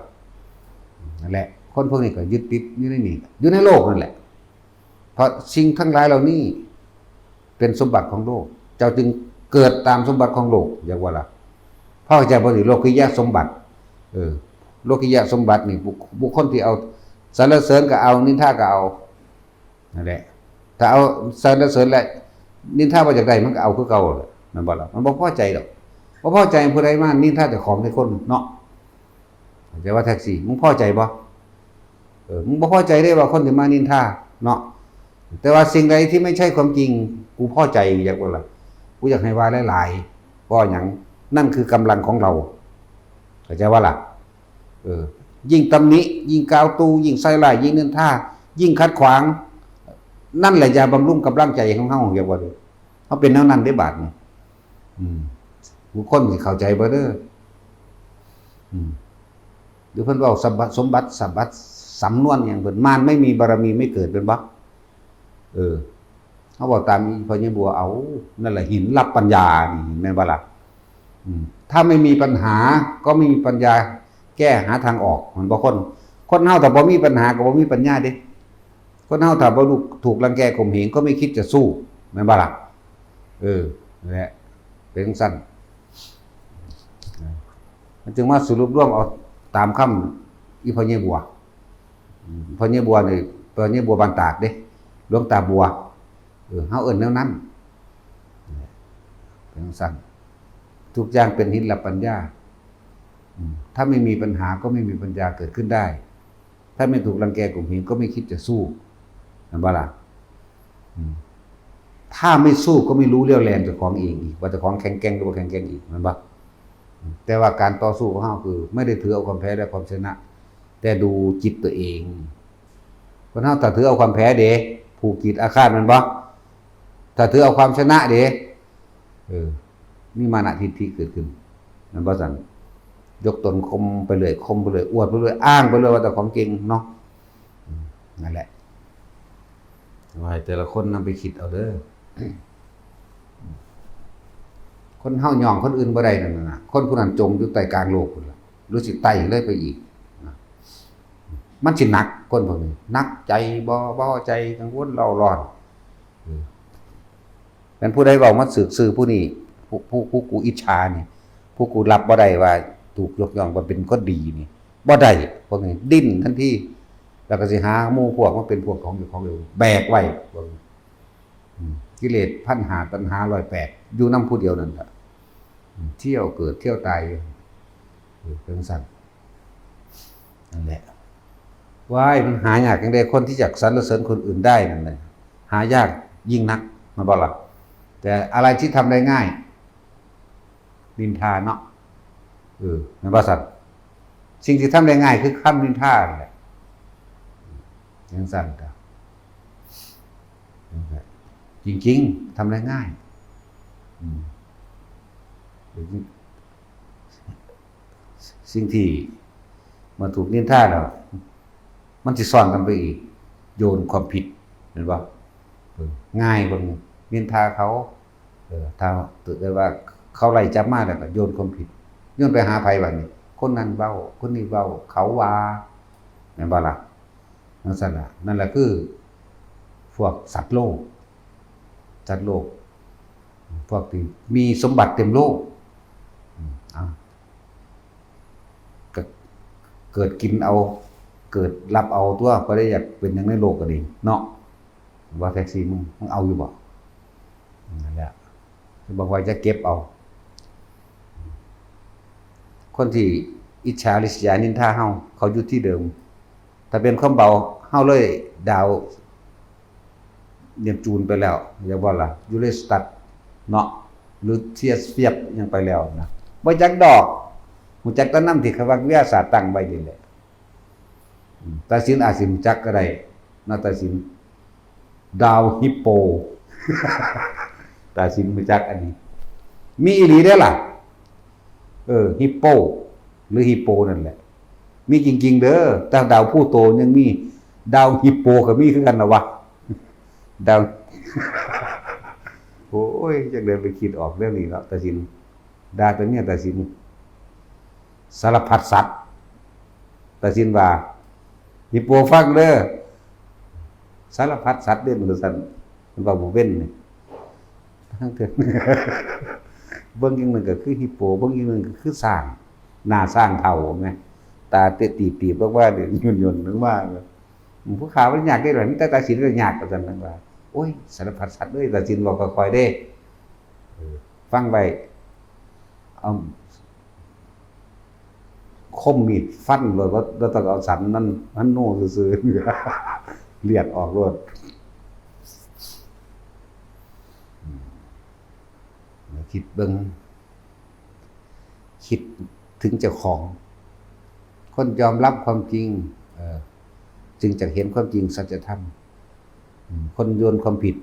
นั่นแหละ คนพวกนี้ก็ยึดติดอยู่ในนี่ อยู่ในโลกนั่นแหละ เพราะสิ่งทั้งหลายเหล่านี้เป็นสมบัติของโลก เจ้าจึงเกิดตามสมบัติของโลก เรียกว่าล่ะ พอเข้าใจบ่นี่ โลกิยะสมบัติ เออ โลกิยะสมบัตินี่ บุค- บุคคลที่เอาสรรเสริญก็เอา นินทาก็เอา นั่นแหละ ถ้าเอาสรรเสริญและนินทาบ่อยากได้ มันก็เอาคือเก่าแหละ แม่นบ่ล่ะ มันบ่พอใจดอก บ่พอใจผู้ใดมานินทาเจ้าของในคนเนาะ เข้าใจว่าแท็กซี่ มึงพอใจบ่ เออ มึงบ่พอใจเด้ว่าคนสิมานินทาเนาะ แต่ว่าสิ่งใดที่ไม่ใช่ความจริง กูพอใจ อยากว่าล่ะ กูอยากให้ว่าหลายๆ เพราะหยัง นั่นคือกำลังของเรา เข้าใจว่าล่ะ เออ ยิ่งตำหนิ ยิ่งกล่าวตู่ ยิ่งใส่ร้าย ยิ่งนินทา ยิ่งขัดขวาง นั่นแหละยาบำรุงกำลังใจของเฮา อยากว่าเด้อ เฮาเป็นแนวนั้นเด้บาดนี้ อืม บุคคลสิเข้าใจบ่เด้อ อืม หรือเพิ่นเว้าสมบัติ สมบัติ สมบัติ สำนวนหยังเพิ่น มารไม่มีบารมีไม่เกิด แม่นบ่ เออ เขาบอกตามอีพ่อใหญ่บัว เอา นั่นแหละหินรับปัญญานี่ แม่นบ่ล่ะ อืม ถ้าไม่มีปัญหาก็ไม่มีปัญญาแก้หาทางออก มันบอกคน คนเฮาถ้าบ่มีปัญหาก็บ่มีปัญญาเด้ คนเฮาถ้าบ่ถูกรังแกข่มเหงก็ไม่คิดจะสู้ แม่นบ่ล่ะ เออ นั่นแหละ เป็นจั่งซั่น มันจึงมาสรุปรวมเอาตามคำอีพ่อใหญ่บัว อืม พ่อใหญ่บัวนี่ พ่อใหญ่บัวบ้านตาดเด้ หลวงตาบัว เออ เฮาเอิ้นแนวนั้น เป็นจั่งซั่น ทุกอย่างเป็นหินรับปัญญา อืม ถ้าไม่มีปัญหาก็ไม่มีปัญญาเกิดขึ้นได้ ถ้าไม่ถูกรังแกข่มเหงก็ไม่คิดจะสู้ แม่นบ่ล่ะ อืม ถ้าไม่สู้ก็ไม่รู้เรี่ยวแรงเจ้าของเองอีก ว่าเจ้าของแข็งแกร่งหรือบ่แข็งแกร่งอีก แม่นบ่ อืม แต่ว่าการต่อสู้ของเฮาคือ ไม่ได้ถือเอาความแพ้และความชนะ แต่ดูจิตตัวเอง คนเฮาถ้าถือเอาความแพ้เด้ ผูกจิตอาฆาต แม่นบ่ ถ้าถือเอาความชนะเด้ เออ มีมานะทิฏฐิเกิดขึ้น แม่นบ่ซั่น ยกตนข่มไปเรื่อย ข่มไปเรื่อย อวดไปเรื่อย อ้างไปเรื่อยว่าเจ้าของเก่งเนาะ อืม นั่นแหละ ว่าให้แต่ละคนนำไปคิดเอาเด้อ คนเฮาย่องคนอื่นบ่ได้นั่นน่ะ คนผู้นั้นจมอยู่ใต้กลางโลกพุ้นล่ะ หรือสิไต่เลยไปอีกนะ มันสิหนัก คนพวกนี้ หนักใจ บ่ บ่ใจ กังวลเร่าร้อน เออ แม่นผู้ใดเว้ามาซื่อๆ ผู้นี้ ผู้ ผู้ ผู้กูอิจฉานี่ ผู้กูรับบ่ได้ว่าถูกยกย่องว่าเป็นคนดีนี่ บ่ได้ พวกนี้ดิ้นทันที แล้วก็สิหาหมู่พวกมาเป็นพวกของเจ้าของเอง แบกไว้ พวกนี้ อืม กิเลสพันห้า ตัณหาร้อยแปด อยู่นำผู้เดียวนั่นล่ะ อืม เที่ยวเกิดเที่ยวตายอยู่ เออ เป็นจั่งซั่น นั่นแหละ ว้าย มันหายากจั่งใด๋ คนที่จะสรรเสริญคนอื่นได้นั่นแหละ หายากยิ่งนัก แม่นบ่ล่ะ แต่อะไรที่ทำได้ง่าย นินทาเนาะ เออ แม่นบ่ซั่น สิ่งที่ทำได้ง่ายคือคำนินทานั่นแหละ จั่งซั่นก็ จริงๆ ทำได้ง่าย อืม สิ่งที่มาถูกนินทาแล้ว มันสิซ้อนกันไปอีก โยนความผิด แม่นบ่ เออ ง่ายกว่าหมู่ นินทาเขา เออ ถ้าเกิดว่าเขาไล่จับมาแล้วก็โยนความผิด โยนไปหาไผบัดนี้ คนนั้นเว้า คนนี้เว้า เขาว่า แม่นบ่ล่ะ จั่งซั่นล่ะ นั่นแหละคือ พวกสัตว์โลก สัตว์โลก พวกที่มีสมบัติเต็มโลก อืม เอา ก็เกิดกินเอา เกิดรับเอาตั๊ว บ่ได้อยากเป็นหยังในโลกก็ดีเนาะ ว่าแท็กซี่มึง มึงเอาอยู่บ่ นั่นแหละ บางว่าจะเก็บเอา คนที่อิจฉาริษยานินทาเฮา เขาอยู่ที่เดิม ถ้าเป็นความเบา เฮาเลยดาวเนปจูนไปแล้ว อย่าว่าล่ะ ยูเรสตัสเนาะ หรือเทียสเฟียบยังไปแล้วนะ บ่จักดอก ฮู้จักแต่นำที่เขาว่าวิทยาศาสตร์ตั้งไว้นี่แหละ อืม ตาสินอาจสิฮู้จักก็ได้นะ ตาสิน ดาวฮิปโป ตาสินฮู้จักอันนี้ มีอีหลีเด้อล่ะ เออ ฮิปโป หรือฮิปโปนั่นแหละ มีจริงๆ เด้อ แต่ดาวพลูโตยังมี ดาวฮิปโปก็มีคือกันนะวะ ดาว โอ้ย จักได้ไปคิดออกเรื่องนี้เนาะ ตาสิน ด่าแต่เมียตาสิน สารพัดสัตว์ ตาสินว่า ฮิปโปฟังเด้อ สารพัดสัตว์เด้อ มันก็ซั่น มันว่าบ่เว้นนี่ ทั้งเทื่อ เบิ่งอย่างหนึ่งก็คือฮิปโป เบิ่งอย่างหนึ่งก็คือช้าง หน้าช้างเฒ่าแหม ตาเตะตีบๆ ลงมาเนี่ย ย่นๆ ลงมา ผู้ข้ามันยากเด้ล่ะ มีแต่ตาสินก็ยาก ว่าซั่น มันว่า โอ้ย สารพัดสัตว์เอ้ย ตาสินเว้าค่อยๆ เด้ เออ ฟังไว้ เอาคมมีดฟันโลด บ่ บ่ต้องเอาสันมัน มันโน่ซื่อๆ เลือดออกโลด อืม คิดเบิ่ง คิดถึงเจ้าของ คนยอมรับความจริง เอ่อ จึงจะเห็นความจริงสัจธรรม อืม คนโยนความผิด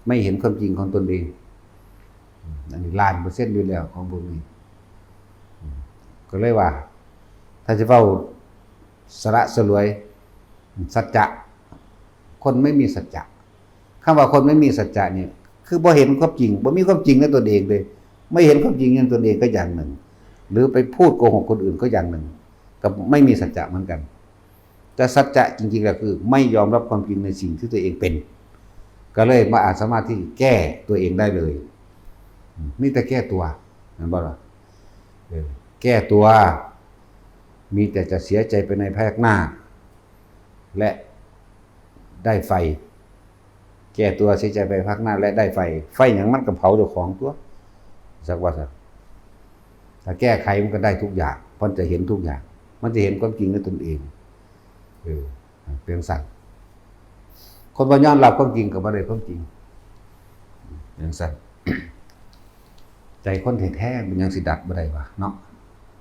ไม่เห็นความจริงของตนเอง อืม อันนี้ล้านเปอร์เซ็นต์อยู่แล้วของพวกนี้ อืม ก็เลยว่า ถ้าสิเว้าสละสลวย สัจจะ คนไม่มีสัจจะ คำว่าคนไม่มีสัจจะเนี่ย คือบ่เห็นความจริง บ่มีความจริงในตนเองเลย ไม่เห็นความจริงในตนเองก็อย่างหนึ่ง หรือไปพูดโกหกคนอื่นก็อย่างหนึ่ง ก็ไม่มีสัจจะเหมือนกัน แต่สัจจะจริงๆแล้วคือไม่ยอมรับความจริงในสิ่งที่ตัวเองเป็น ก็เลยบ่อาจสามารถที่แก้ตัวเองได้เลย มีแต่แก้ตัว เห็นบ่ล่ะ เออ แก้ตัว มีแต่จะเสียใจไปในพยักหน้า และได้ไฟ แก้ตัวเสียใจไปพยักหน้าและได้ไฟ ไฟหยังมันก็เผาเจ้าของตัว สักว่าซะ ถ้าแก้ไขมันก็ได้ทุกอย่าง มันจะเห็นทุกอย่าง มันจะเห็นความจริงในตนเอง เออ เป็นจั่งซั้น คนบ่ยอมรับความจริงก็บ่ได้ความจริง เป็นจั่งซั้น ใจคนแท้ๆเป็นหยังสิดัดบ่ได้วะเนาะ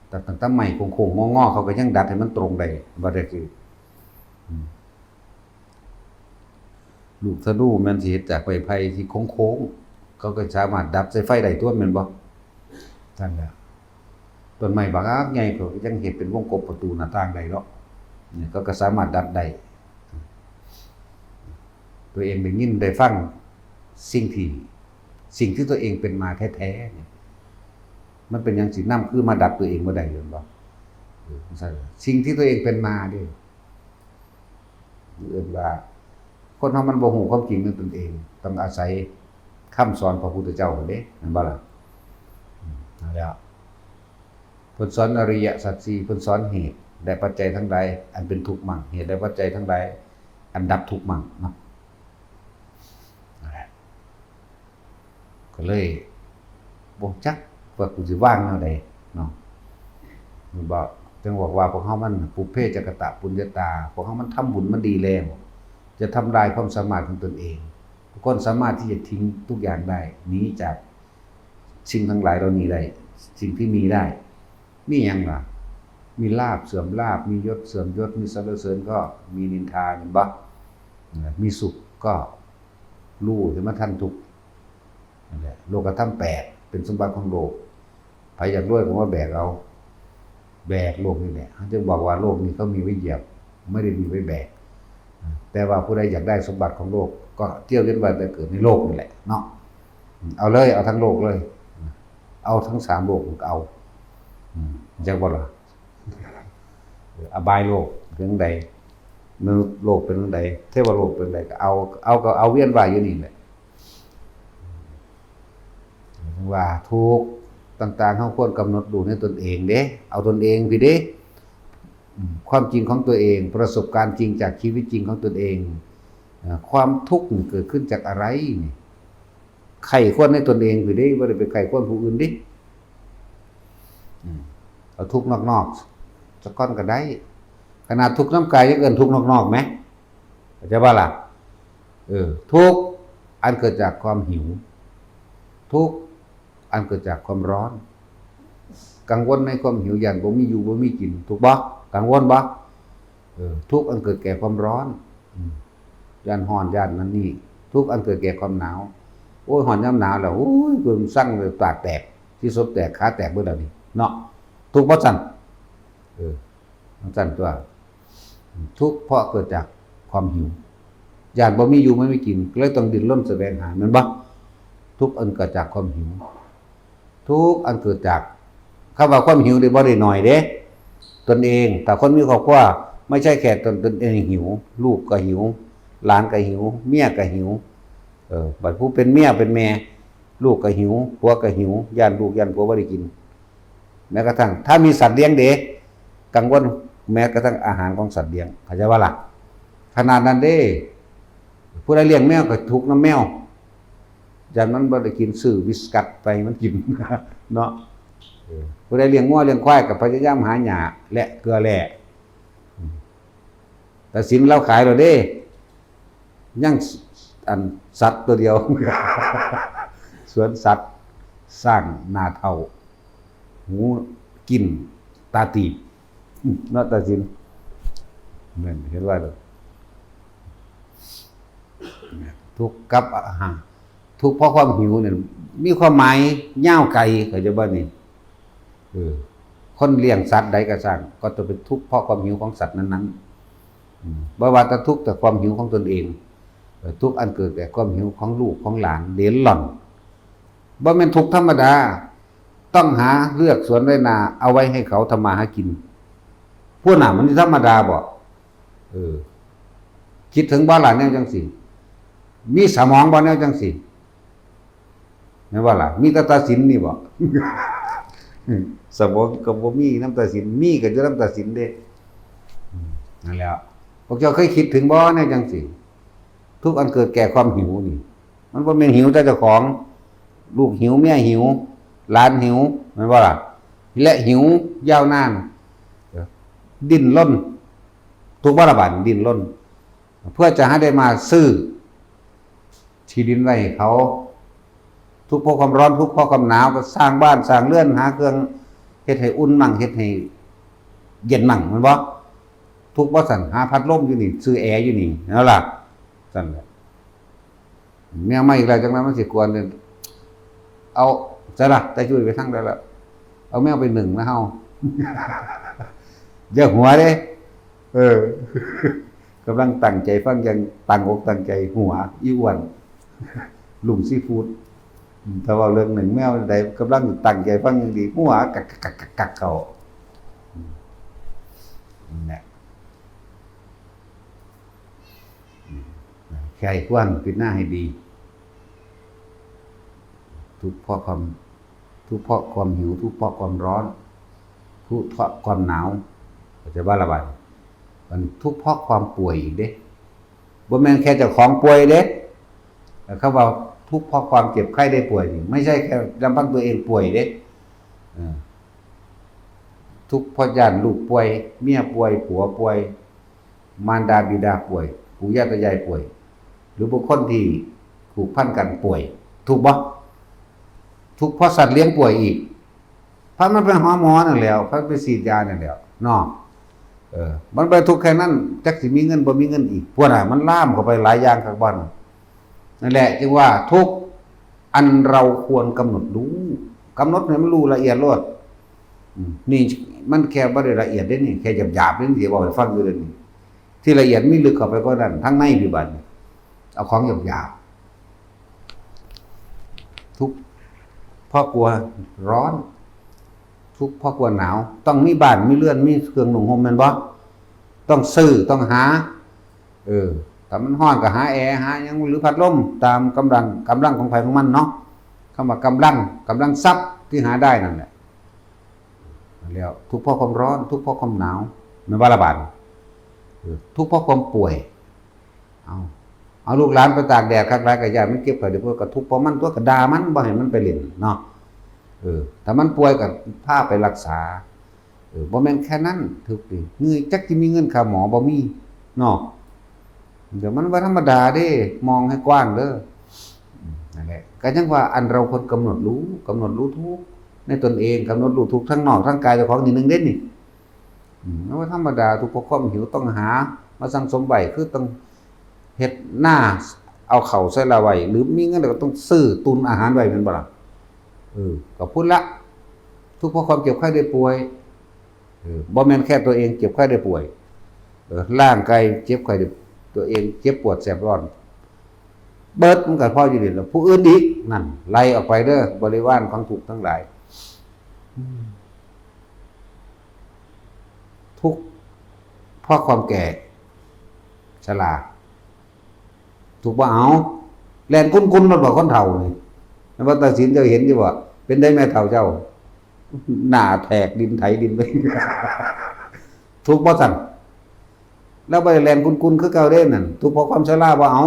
แต่ตั้งแต่ไม้โค้งๆงอๆเขาก็ยังดัดให้มันตรงได้ บ่ได้คือ อืม ลูกธนูแม่นสิเฮ็ดจากไม้ไผ่ที่โค้งๆ เขาก็สามารถดัดใส่ไฟได้ตัวแม่นบ่ นั่นแหละ ต้นไม้บักใหญ่เขาก็ยังเฮ็ดเป็นวงกบประตูหน้าต่างได้เนาะ เนี่ยเขาก็สามารถดัดได้ ตัวเองได้ยินได้ฟังสิ่งที่ สิ่งที่ตัวเองเป็นมาแท้ๆเนี่ย มันเป็นหยังสินำคือมาดัดตัวเองบ่ได้ เห็นบ่ เออ สิ่งที่ตัวเองเป็นมาเด้ เอิ้นว่า คนเฮามันบ่ฮู้ความจริงในตนเอง ต้องอาศัยคำสอนพระพุทธเจ้าเด้ แม่นบ่ล่ะ อืม นั่นแหละ เพิ่นสอนอริยสัจสี่ เพิ่นสอนเหตุและปัจจัยทั้งหลายอันเป็นทุกข์มั่ง เหตุและปัจจัยทั้งหลายอันดับทุกข์มั่งเนาะ นั่นแหละ ก็เลยบ่จักว่ากูสิวางแนวใดเนาะ มันบอก จั่งบอกว่าพวกเฮามันปุพเพจะกตปุญญาตา พวกเฮามันทำบุญมาดีแล้ว จะทำลายความสามารถของตนเอง ทุกคนสามารถที่จะทิ้งทุกอย่างได้ หนีจากสิ่งทั้งหลายเหล่านี้ได้ สิ่งที่มีได้ มีหยังล่ะ มีลาภเสื่อมลาภ มียศเสื่อมยศ มีสรรเสริญก็มีนินทา เห็นบ่ มีสุขก็รู้เห็นมันทันทุกข์ นั่นแหละ โลกธรรมแปดเป็นสมบัติของโลก ใผอยากรวยก็มาแบกเอา แบกโลกนี่แหละ เขาจึงบอกว่าโลกนี้เขามีไว้เหยียบ ไม่ได้มีไว้แบก แต่ว่าผู้ใดอยากได้สมบัติของโลก ก็เที่ยวเวียนว่ายตายเกิดในโลกนี่แหละเนาะ เอาเลย เอาทั้งโลกเลย เอาทั้งสามโลกก็เอา อืม จักบ่ล่ะ อบายโลกเป็นจั่งใด มนุษย์โลกเป็นจั่งใด เทวโลกเป็นจั่งใด ก็เอา เอา ก็เอาเวียนว่ายอยู่นี่แหละ ว่าทุกข์ต่างๆ เฮาควรกำหนดรู้ในตนเองเด้ เอาตนเองพี้เด้ อืม ความจริงของตัวเอง ประสบการณ์จริงจากชีวิตจริงของตนเอง เอ่อ ความทุกข์นี่เกิดขึ้นจากอะไรนี่ ไข้ควรในตนเองพี้เด้ บ่ได้ไปไข้ควรผู้อื่นเด้ อืม เอาทุกข์นอกๆ สักก้อนก็ได้ ขนาดทุกข์นำกายยังเอิ้นทุกข์นอกๆ แหม เข้าใจบ่ล่ะ เออ ทุกข์อันเกิดจากความหิว ทุกข์อันเกิดจากความร้อน กังวลในความหิว ย้านบ่มีอยู่บ่มีกิน ถูกบ่ กังวลบ่ เออ ทุกข์อันเกิดแก่ความร้อน อืม ย้านร้อน ย้านนั่นนี่ ทุกข์อันเกิดแก่ความหนาว โอ้ย ฮ้อนยามหนาวแล้ว โอ้ย กูสั่งเลย ปากแตก ที่ศพแตก ขาแตกเบิดแล้วนี่ เนาะ ทุกข์บ่ซั่น เออ มันซั่นตัว ทุกข์เพราะเกิดจากความหิว ย้านบ่มีอยู่บ่มีกิน เลยต้องดิ้นรนแสวงหา แม่นบ่ ทุกข์อันเกิดจากความหิว ทุกข์อันเกิดจาก คำว่าความหิวนี่บ่ได้น้อยเด้ ตนเอง ถ้าคนมีครอบครัว ไม่ใช่แค่ตน ตนเองหิว ลูกก็หิว หลานก็หิว เมียก็หิว เออ บัดผู้เป็นเมียเป็นแม่ ลูกก็หิว ผัวก็หิว ย้านลูกย้านผัวบ่ได้กิน แม้กระทั่งถ้ามีสัตว์เลี้ยงเด้ กังวลแม้กระทั่งอาหารของสัตว์เลี้ยง เข้าใจบ่ล่ะ ขนาดนั้นเด้ ผู้ใดเลี้ยงแมวก็ทุกข์นำแมว ย้านมันบ่ได้กิน ซื้อวิสกัสไปมันกิน เนาะ เออ ผู้ใดเลี้ยงงัวเลี้ยงควายก็พยายามหาหญ้าและเกลือแร่ อืม แต่สินลาวขายแล้วเด้ ยัง อัน สัตว์ตัวเดียว สวนสัตว์ ช้างหน้าเฒ่า หูกิน ตาตีบ เนาะ แต่สิน แม่น เห็นว่าเด้อ ทุกข์กับอาหาร ทุกข์เพราะความหิวเนี่ย มีความหมายยาวไกล เข้าใจบ่นี่ เออ คนเลี้ยงสัตว์ใดก็ช่าง ก็จะเป็นทุกข์เพราะความหิวของสัตว์นั้นๆ อืม บ่ว่าจะทุกข์แต่ความหิวของตนเอง ทุกข์อันเกิดแก่ความหิวของลูกของหลานเหลนหล่อน บ่แม่นทุกข์ธรรมดา ต้องหาเฮือกสวนไร่นาเอาไว้ให้เขาทำมาหากิน พวกน่ะมันธรรมดาบ่ เออ คิดถึงบ่ล่ะแนวจังซี่ มีสมองบ่แนวจังซี่ แม่นบ่ล่ะ มีแต่ตัดสินนี่บ่ สมองก็บ่มีนำตัดสิน มีก็อยู่นำตัดสินเด้ อืม นั่นแหละ พวกเจ้าเคยคิดถึงบ่แนวจังซี่ ทุกข์อันเกิดแก่ความหิวนี่ มันบ่แม่นหิวแต่เจ้าของ ลูกหิว เมียหิว หลานหิว แม่นบ่ล่ะ และหิวยาวนาน ดิ้นรน ทุกข์บ่ล่ะบาดนี้ ดิ้นรน เพื่อจะให้ได้มาซื้อที่ดินไว้ให้เขา ทุกข์เพราะความร้อน ทุกข์เพราะความหนาว ก็สร้างบ้าน สร้างเรือน หาเครื่องเฮ็ดให้อุ่นมั่ง เฮ็ดให้เย็นมั่ง แม่นบ่ ทุกข์บ่ซั่น หาพัดลมอยู่นี่ ซื้อแอร์อยู่นี่ นั่นล่ะ ซั่นแหละ แมวมาอีกแล้ว จังนั้นมันสิกวนเนี่ย เอา ใส่ละ แต่จุ้ยไปทางใดละ เอาแมวไปหนึ่งนะเฮา อย่าหัวเด้ เออ กำลังตั้งใจฟัง อย่างตั้งอกตั้งใจ หัว อีอ้วน ลุงซีฟู้ด อืม ถ้าเว้าเรื่องหนึ่งแมวใด กำลังตั้งใจฟังอย่างดี หัว กักกักกักกักเขา อืม นั่นแหละ อืม ใคร่ครวญพิจารณาให้ดี ทุกข์เพราะความ ทุกข์เพราะความหิว ทุกข์เพราะความร้อน ทุกข์เพราะความหนาว เข้าใจบ่ล่ะบาดนี้ มันทุกข์เพราะความป่วยอีกเด้ บ่แม่นแค่เจ้าของป่วยเด้ แต่คำว่าทุกข์เพราะความเจ็บไข้ได้ป่วยนี่ ไม่ใช่แค่ลำพังตัวเองป่วยเด้ เออ ทุกข์เพราะย้านลูกป่วย เมียป่วย ผัวป่วย มารดาบิดาป่วย ปู่ย่าตายายป่วย หรือบุคคลที่ผูกพันกันป่วย ถูกบ่ ทุกข์เพราะสัตว์เลี้ยงป่วยอีก พามันไปหาหมอนั่นแหล้ว พาไปฉีดยานั่นแหล้วเนาะ เออ มันไปทุกข์แค่นั้น จักสิมีเงินบ่มีเงินอีก พวกน่ะ มันลามเข้าไปหลายอย่างคักบ่ นั่นแหละ จึงว่าทุกข์อันเราควรกำหนดรู้ กำหนดให้มันรู้ละเอียดโลด อืม นี่มันแค่บ่ได้ละเอียดเด้นี่ แค่หยาบๆเด้นี่ สิเว้าให้ฟังอยู่เด้นี่ ที่ละเอียดมีลึกเข้าไปกว่านั้น ทั้งในพิบัตินี่ เอาของหยาบๆ ทุกข์เพราะกลัวร้อน ทุกข์เพราะกลัวหนาว ต้องมีบ้าน มีเรือน มีเครื่องนุ่งห่มแม่นบ่ ต้องซื้อ ต้องหา เออ ถ้ามันร้อนก็หาแอร์ หาหยัง หรือพัดลม ตามกำลัง กำลังของไผของมันเนาะ คำว่ากำลัง กำลังทรัพย์ที่หาได้นั่นแหละ แล้วทุกข์เพราะความร้อน ทุกข์เพราะความหนาว แม่นบ่ล่ะบาดนี้ เออ ทุกข์เพราะความป่วย เอา เอาลูกหลานไปตากแดดคักหลายก็ย้านมันเจ็บไข้ได้ป่วย ก็ทุกข์เพราะมันตั๊ว ก็ด่ามัน บ่ให้มันไปเล่นเนาะ เออ ถ้ามันป่วยก็พาไปรักษา เออ บ่แม่นแค่นั้น ทุกข์นี่ เงยจักสิมีเงินค่าหมอบ่มีเนาะ เดี๋ยวมันบ่ธรรมดาเด้ มองให้กว้างเด้อ อืม นั่นแหละ ก็ยังว่าอันเราควรกำหนดรู้ กำหนดรู้ทุกข์ในตนเอง กำหนดรู้ทุกข์ทั้งนอกทั้งกายเจ้าของนิดนึงเด้นี่ อืม มันบ่ธรรมดา ทุกข์เพราะความหิว ต้องหามาสั่งสมไว้ คือต้องเฮ็ดนาเอาข้าวใส่ละไว้ หรือมีเงินแล้วก็ต้องซื้อตุนอาหารไว้ แม่นบ่ล่ะ เออ ก็พุ้นละ ทุกข์เพราะความเจ็บไข้ได้ป่วย เออ บ่แม่นแค่ตัวเองเจ็บไข้ได้ป่วย เออ ร่างกายเจ็บไข้ได้ ตัวเองเจ็บปวดแสบร้อน เบิดมันก็พออยู่นี่แหละ ผู้อื่นอีก นั่น ไล่ออกไปเด้อ บริวารของทุกข์ทั้งหลาย อืม ทุกข์เพราะความแก่ ชรา ทุกข์บ่เอา แล่นกุนๆ รถบ่คนเฒ่านี่ แม่นบ่ ตาสินเจ้าเห็นอยู่บ่ เป็นได้แม่เฒ่าเจ้า หน้าแทกดินไถดินไป ทุกข์บ่ซั่น แล้วบ่ได้แล่นกุนๆ คือเก่าเด้นั่น ทุกข์เพราะความชราบ่เอา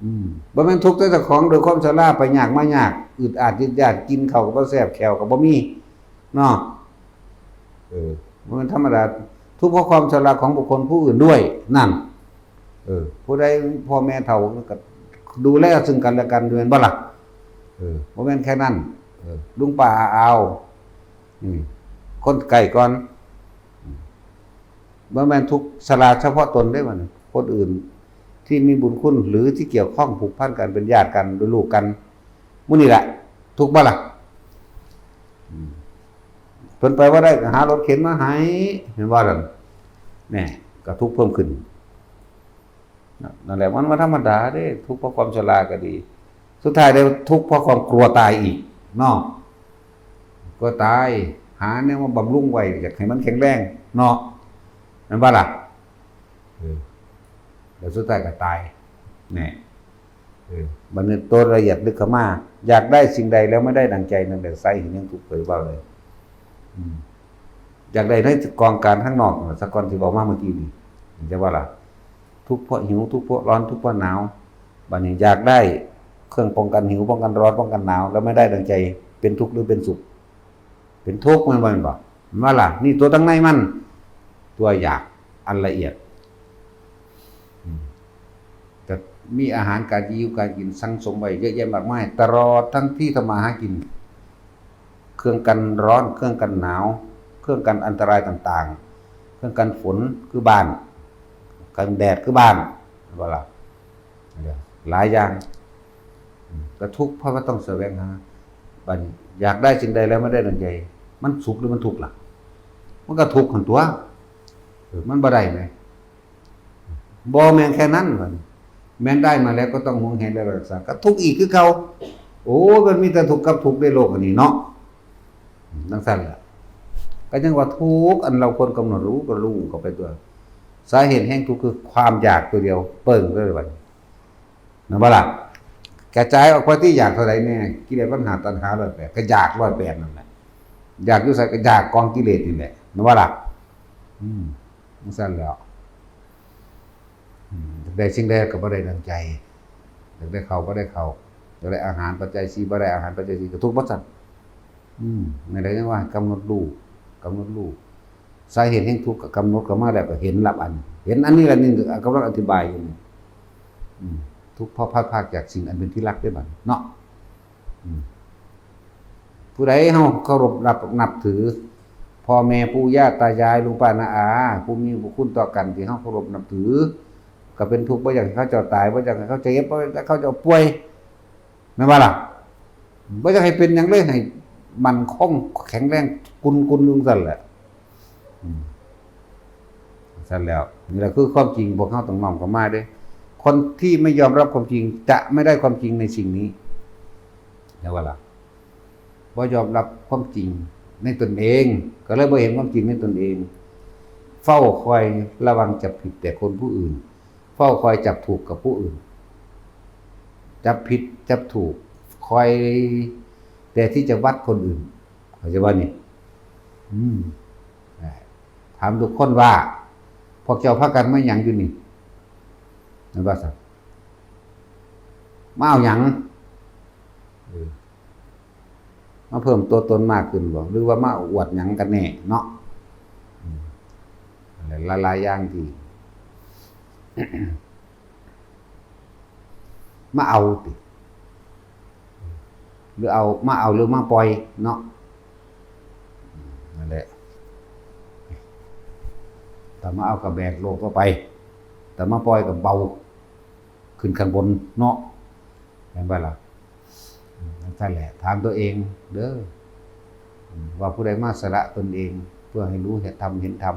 อืม บ่แม่นทุกข์แต่เจ้าของโดยความชรา ไปยากมายาก อึดอัดยึดยาด กินข้าวก็บ่แซ่บ แข้วก็บ่มี เนาะ เออ บ่แม่นธรรมดา ทุกข์เพราะความชราของบุคคลผู้อื่นด้วย นั่น เออ ผู้ใดพ่อแม่เฒ่าก็ดูแลซึ่งกันและกันอยู่ แม่นบ่ล่ะ เออ บ่แม่นแค่นั้น เออ ลุงป้าอาอาว อืม คนใกล้ก่อน อืม บ่แม่นทุกข์ชราเฉพาะตนเด้บัดนี้ คนอื่นที่มีบุญคุณหรือที่เกี่ยวข้องผูกพันกัน เป็นญาติกัน เป็นลูกกัน หมู่นี่แหละ ทุกข์บ่ล่ะ อืม เพิ่นไปบ่ได้ก็หารถเข็นมาให้ แม่นบ่ล่ะ แหน่ ก็ทุกข์เพิ่มขึ้น นั่นแหละ มันมาธรรมดาเด้ ทุกข์เพราะความชราก็ดี สุดท้ายได้ทุกข์เพราะความกลัวตายอีกเนาะ กลัวตาย หาแนวมาบำรุงไว้ อยากให้มันแข็งแรงเนาะ แม่นบ่ล่ะ เออ แล้วสุดท้ายก็ตาย แน่ เออ บัดนี้ตัวละเอียดลึกเข้ามา อยากได้สิ่งใดแล้วไม่ได้ดังใจ นั่นแหละสาเหตุแห่งทุกข์ ไปเว้าเลย อืม อยากได้ในกองการข้างนอกนั่นล่ะ ซะก่อนที่เว้ามาเมื่อกี้นี่ เห็นบ่ล่ะ ทุกข์เพราะหิว ทุกข์เพราะร้อน ทุกข์เพราะหนาว บัดนี้อยากได้เครื่องป้องกันหิว ป้องกันร้อน ป้องกันหนาว แล้วไม่ได้ดังใจ เป็นทุกข์หรือเป็นสุข เป็นทุกข์ แม่นบ่ แม่นบ่ แม่นบ่ล่ะ นี่ตัวทางในมัน ตัวอยากอันละเอียด อืม ก็มีอาหารการกิน การกินสั่งสมไว้เยอะแยะมากมาย ตลอดทั้งที่ทำมาหากิน เครื่องกันร้อน เครื่องกันหนาว เครื่องกันอันตรายต่างๆ เครื่องกันฝนคือบ้าน กันแดดคือบ้าน แม่นบ่ล่ะ หลายอย่าง อืม ก็ทุกข์เพราะว่าต้องแสวงหา บัดนี้อยากได้สิ่งใดแล้วไม่ได้ดังใจ มันสุขหรือมันทุกข์ล่ะ มันก็ทุกข์หั่นตั๊ว เออ มันบ่ได้แหม บ่แม่นแค่นั้นบัดนี้ แม่นได้มาแล้วก็ต้องหวงแหนและรักษา ก็ทุกข์อีกคือเก่า โอ้ย มันมีแต่ทุกข์กับทุกข์ในโลกอันนี้เนาะ อืม จั่งซั้นล่ะ ก็ยังว่าทุกข์ อันเราควรกำหนดรู้ก็รู้เข้าไปตั๊ว สาเหตุแห่งทุกข์คือความอยากตัวเดียว เปิ่งเลยบัดนี้ แม่นบ่ล่ะ กระจายออกไปที่อยากเท่าใดแน่ กิเลสตัณหา ตัณหาร้อยแปด ก็อยากร้อยแปดนั่นแหละ อยากอยู่ไสก็อยากกองกิเลสนี่แหละ แม่นบ่ล่ะ อืม จั่งซั้นแหล้ว อืม อยากได้สิ่งใดก็บ่ได้ดังใจ อยากได้ข้าวบ่ได้ข้าว อยากได้อาหารปัจจัยสี่บ่ได้อาหารปัจจัยสี่ ก็ทุกข์บ่ซั่น อืม นั่นแหละยังว่ากำหนดรู้ กำหนดรู้ สาเหตุแห่งทุกข์ก็กำหนดเข้ามาแล้วก็เห็นละบัดนี้ เห็นอันนี้ละนี่ กำลังอธิบายอยู่นี่ อืม ทุกข์เพราะพลัดพรากจากสิ่งอันเป็นที่รักเด้บัดนี้เนาะ อืม ผู้ใดเฮาเคารพรักนับถือ พ่อแม่ปู่ย่าตายายลุงป้าน้าอา ผู้มีบุญคุณต่อกันที่เฮาเคารพนับถือ ก็เป็นทุกข์ บ่อยากให้เขาเจ้าตาย บ่อยากให้เขาเจ็บ บ่อยากให้เขาเจ้าป่วย แม่นบ่ล่ะ บ่อยากให้เป็นหยังเลย ให้มั่นคงแข็งแรงกุนๆ อยู่จั่งซั้นแหละ อืม จั่งซั้นแล้ว นี่แหละคือความจริง พวกเฮาต้องน้อมเข้ามาเด้ คนที่ไม่ยอมรับความจริงจะไม่ได้ความจริงในสิ่งนี้ แม่นบ่ล่ะ บ่ยอมรับความจริงในตนเอง ก็เลยบ่เห็นความจริงในตนเอง เฝ้าคอยระวังจับผิดแต่คนผู้อื่น เฝ้าคอยจับถูกกับผู้อื่น จับผิดจับถูก คอยแต่ที่จะวัดคนอื่น เข้าใจบ่นี่ อืม ถามทุกคนว่า พวกเจ้าพากันมาหยังอยู่นี่ แม่นบ่ซั่น มาเอาหยัง เออ มาเพิ่มตัวตนมากขึ้นบ่ หรือว่ามาอวดหยังกันแน่เนาะ อืม หลายๆ อย่างที่ มาเอาติ หรือเอา มาเอาหรือมาปล่อยเนาะ นั่นแหละ ถ้ามาเอาก็แบกโลกก็ไป ถ้ามาปล่อยก็เบา ขึ้นข้างบนเนาะ แม่นบ่ล่ะ อืม จั่งซั้นแหละ ถามตัวเองเด้อ อืม ว่าผู้ใดมาสละตนเอง เพื่อให้รู้เห็นธรรม เห็นธรรม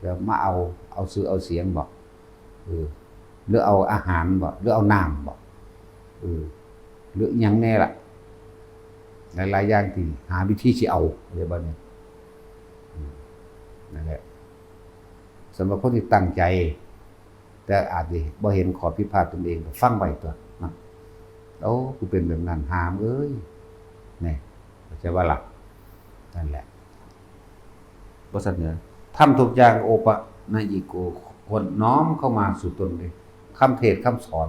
แล้วมาเอา เอาชื่อเอาเสียงบ่ เออ หรือเอาอาหารบ่ หรือเอาน้ำบ่ เออ หรืออิหยังแน่ล่ะ หลายๆ อย่างที่หาวิธีสิเอา เรียกว่าเนี่ย อืม นั่นแหละ สำหรับคนที่ตั้งใจ แต่อาจสิบ่เห็นข้อผิดพลาดตนเอง ก็ฟังไว้ตั๊วนะ โอ้ กูเป็นแบบนั้น หามเอ้ย นี่ เข้าใจบ่ล่ะ นั่นแหละ บ่ซั้นเด้อ ธรรมทุกอย่าง โอปะนะยิโก ควรน้อมเข้ามาสู่ตนเลย คำเทศน์คำสอน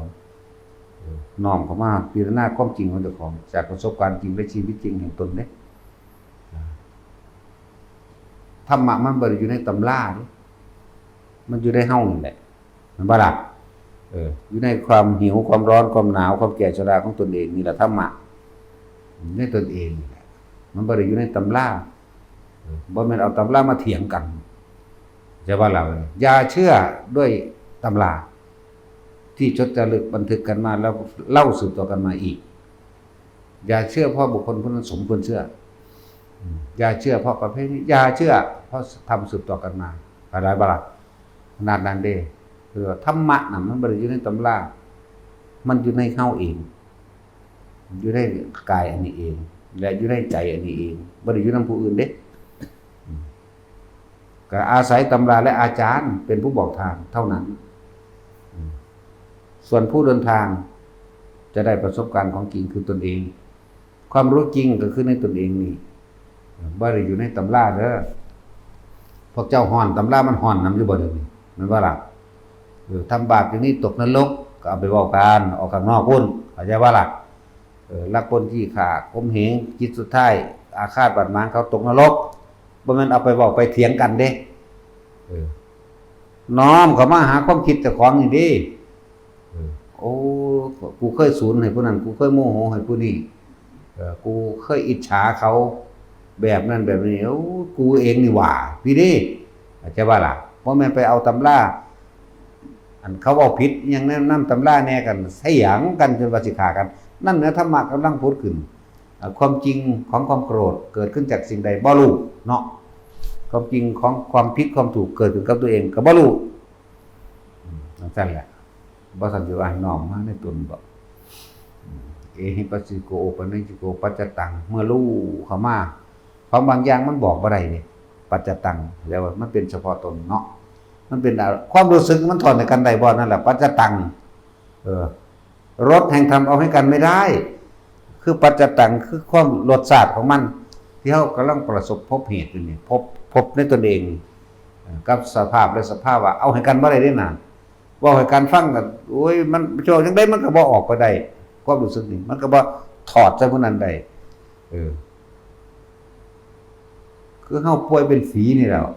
เออ น้อมเข้ามาพิจารณาความจริงของเจ้าของ จากประสบการณ์จริงและชีวิตจริงแห่งตนเด้ ธรรมะมันบ่ได้อยู่ในตำราเด้ มันอยู่ในเฮานี่แหละ แม่นบ่ล่ะ เออ อยู่ในความหิว ความร้อน ความหนาว ความแก่ชราของตนเอง นี่แหละธรรมะ ในตนเองนี่แหละ มันบ่ได้อยู่ในตำรา เออ บ่แม่นเอาตำรามาเถียงกัน จะว่าเรา อย่าเชื่อด้วยตำรา ที่จดจารึกบันทึกกันมาแล้วเล่าสืบต่อกันมาอีก อย่าเชื่อเพราะบุคคลผู้นั้นสมควรเชื่อ อืม อย่าเชื่อเพราะประเพณี อย่าเชื่อเพราะธรรมสืบต่อกันมา อะไรบ่ล่ะ ขนาดนั้นเด้ คือธรรมะน่ะมันบ่ได้อยู่ในตำรา มันอยู่ในเฮาเอง อยู่ในกายอันนี้เอง และอยู่ในใจอันนี้เอง บ่ได้อยู่นำผู้อื่นเด้ อืม ก็อาศัยตำราและอาจารย์เป็นผู้บอกทางเท่านั้น อืม ส่วนผู้เดินทางจะได้ประสบการณ์ของจริงคือตนเอง ความรู้จริงก็คือในตนเองนี่ บ่ได้อยู่ในตำราเด้อ พวกเจ้าฮ้อน ตำรามันฮ้อนนำอยู่บ่เดี๋ยวนี้ แม่นบ่ล่ะ? เออ ทำบาปอย่างนี้ตกนรก ก็เอาไปเว้ากัน ออกข้างนอกพุ้น เข้าใจบ่ล่ะ? เออ ลักปล้นจี้ฆ่า ข่มเหง จิตสุดท้าย อาฆาตบาดหมาง เขาตกนรก บ่แม่นเอาไปเว้าไปเถียงกันเด้ เออ น้อมเข้ามาหาความคิดเจ้าของนี่เด้ เออ โอ้ กูเคยสูนให้ผู้นั้น กูเคยโมโหให้ผู้นี้ เออ กูเคยอิจฉาเขา แบบนั้นแบบนี้ โอ้ กูเองนี่หว่า พี่เด้ เข้าใจบ่ล่ะ? บ่แม่นไปเอาตำรา อันเขาเว้าผิดอิหยังแนะนำตำราแหน่กัน ใส่หยังกันจนว่าสิฆ่ากัน นั่นนะ ธรรมะกำลังผุดขึ้น อ่า ความจริงของความโกรธเกิดขึ้นจากสิ่งใดบ่รู้เนาะ ความจริงของความผิดความถูกเกิดขึ้นกับตัวเองก็บ่รู้ อืม จั่งซั้นแหละ บ่ซั้นสิว่าให้น้อมมาในตนบ่ อืม เอหิปัสสิโก โอปัญญิโก ปัจจตัง เมื่อรู้เข้ามา ของบางอย่างมันบอกบ่ได้นี่ ปัจจตัง แล้วมันเป็นเฉพาะตนเนาะ มันเป็น อ่า ความรู้สึกมันถอนจากกันได้บ่ นั่นแหละ ปัจจตัง เออ รสแห่งธรรมเอาให้กันไม่ได้ คือปัจจตัง คือความรสชาติของมัน ที่เฮากำลังประสบพบเหตุอยู่นี่ พบ พบในตนเอง เอ่อ กับสภาพและสภาวะ เอาให้กันบ่ได้เด้น่ะ เว้าให้กันฟังก็ โอ้ย มัน เจ้าจั่งใดมันก็บ่ออกไปได้ ความรู้สึกนี่ มันก็บ่ถอดใส่ผู้นั้นได้ เออ คือเฮาป่วยเป็นฝีนี่แหล้ว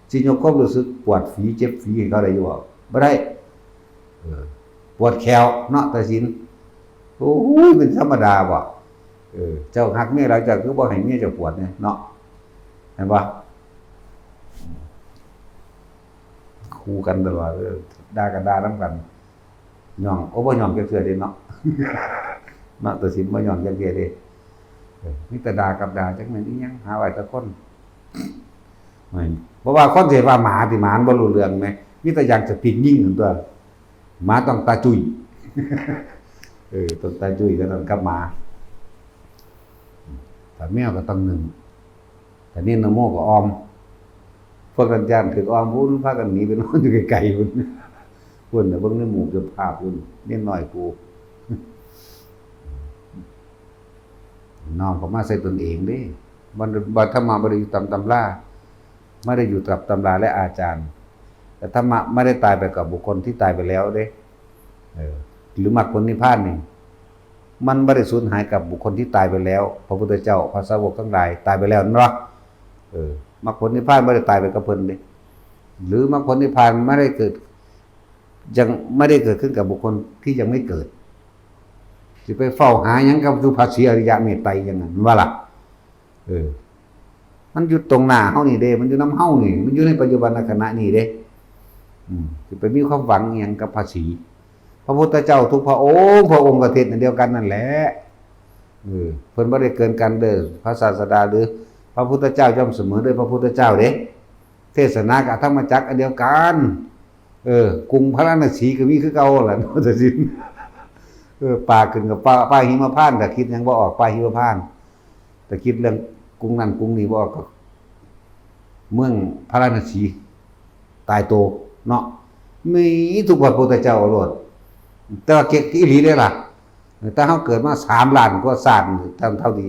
สิยกความรู้สึกปวดฝี เจ็บฝีให้เขาได้อยู่บ่? บ่ได้ เออ ปวดแข้วเนาะ ตาสิน โอ้ย เป็นธรรมดาบ่? เออ เจ้าฮักเมียหลาย เจ้าคือบ่ให้เมียเจ้าปวดเนี่ยเนาะ เห็นบ่? คู่กันตลอด เออ ด่าก็ด่านำกัน ย่อง โอ้ บ่ย่องจักเทื่อเด้เนาะ เนาะ ตาสินบ่ย่องจักเทื่อเด้ เออ มีแต่ด่ากับด่า จักแม่นอิหยัง หาเว้าแต่คน แม่น เพราะว่าคนสิว่าหมาติ หมามันบ่รู้เรื่องแหม มีแต่อยากจะปิดยิงนั่นตั่ว หมาต้องตาจุ้ย เออ ต้องตาจุ้ยเท่านั้นกับหมา ถ้าแมวก็ต้องนึ่ง ถ้าเน้นนะโมก็อ่อม พวกนั้นย้านถืกอ่อมพุ้น พากันหนีไปนอนอยู่ไกลๆพุ้น พุ้นน่ะ เบิ่งในหมู่เจ้าภาพพุ้น เน้นน้อยกู น้อมเข้ามาใส่ตนเองเด้ บ่ บ่ ธรรมะบ่ได้อยู่ตามตำรา ไม่ได้อยู่กับตำราและอาจารย์ แต่ธรรมะไม่ได้ตายไปกับบุคคลที่ตายไปแล้วเด้ เออ หรือมรรคผลนิพพานนี่ มันบ่ได้สูญหายกับบุคคลที่ตายไปแล้ว พระพุทธเจ้า พระสาวกทั้งหลายตายไปแล้วแม่นบ่? เออ มรรคผลนิพพานบ่ได้ตายไปกับเพิ่นเด้ หรือมรรคผลนิพพานไม่ได้เกิด ยังไม่ได้เกิดขึ้นกับบุคคลที่ยังไม่เกิด สิไปเฝ้าหาหยังกับสุภาษีอริยะเมตไตรอย่างนั้น แม่นบ่ล่ะ? เออ มันอยู่ตรงหน้าเฮานี่เด้ มันอยู่นำเฮานี่ มันอยู่ในปัจจุบันขณะนี้เด้ อืม สิไปมีความหวังอิหยังกับภาษี พระพุทธเจ้าทุกพระองค์ พระองค์ก็เทศน์อันเดียวกันนั่นแหละ เออ เพิ่นบ่ได้เกินกันเด้อ พระศาสดาหรือพระพุทธเจ้าย่อมเสมอด้วยพระพุทธเจ้าเด้ เทศนากับธรรมจักรอันเดียวกัน เออ กรุงพาราณสีก็มีคือเก่าล่ะ เนาะ ตาสิน เออ ป่าขึ้นกับป่า ป่าหิมพานต์ ถ้าคิดหยังบ่ออก ป่าหิมพานต์ ถ้าคิดเรื่องกรุงนั่นกรุงนี้บ่ออกก็ เมืองพาราณสี ตายโตเนาะ มีทุกพระพุทธเจ้าโลด แต่ว่าเก๊กอีหลีเด้ล่ะ แต่เฮาเกิดมาสามล้านกว่าชาติ เท่า เท่าที่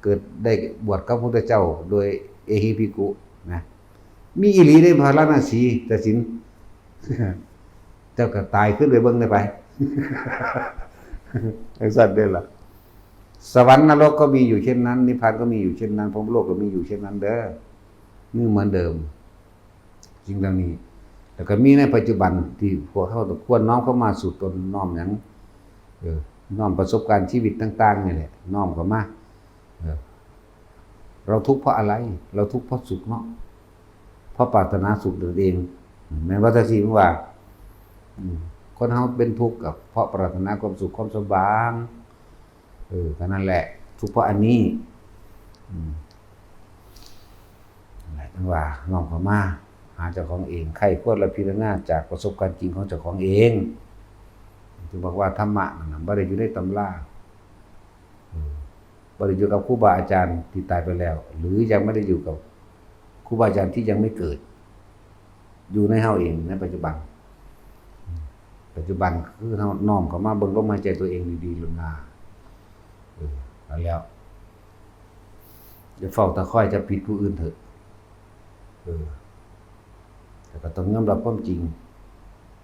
เกิดได้บวชกับพระพุทธเจ้าโดยเอหิภิกขุนะ มีอีหลีในพาราณสี ตาสิน เจ้าก็ตายขึ้นไปเบิ่งได้ไป จั่งซั้นเด้ล่ะ สวรรค์นรกก็มีอยู่เช่นนั้น นิพพานก็มีอยู่เช่นนั้น พรหมโลกก็มีอยู่เช่นนั้นเด้อ นี่เหมือนเดิม สิ่งเหล่านี้ แล้วก็มีในปัจจุบันที่พวกเฮาควรน้อมเข้ามาสู่ตน น้อมหยัง เออ น้อมประสบการณ์ชีวิตต่างๆนี่แหละ น้อมเข้ามา เออ เราทุกข์เพราะอะไร เราทุกข์เพราะสุขเนาะ เพราะปรารถนาสุขนั่นเอง แม่นว่าจั่งซี้ มันว่า อืม คนเฮาเป็นทุกข์ก็เพราะปรารถนาความสุขความสมหวัง เออ ก็นั่นแหละ ทุกข์เพราะอันนี้ อืม นั่นแหละ จั่งว่าน้อมเข้ามา หาเจ้าของเอง ใคร่ครวญและพิจารณาจากประสบการณ์จริงของเจ้าของเอง จึงบอกว่าธรรมะนั่นน่ะบ่ได้อยู่ในตำรา เออ บ่ได้อยู่กับครูบาอาจารย์ที่ตายไปแล้ว หรือยังไม่ได้อยู่กับครูบาอาจารย์ที่ยังไม่เกิด อยู่ในเฮาเองในปัจจุบัน ปัจจุบันคือเฮาน้อมเข้ามาเบิ่งลมหายใจตัวเองดีๆ ลงมา เออ แล้ว อย่าเฝ้าตะคอยจะผิดผู้อื่นเถอะ เออ แต่ก็ต้องยอมรับความจริง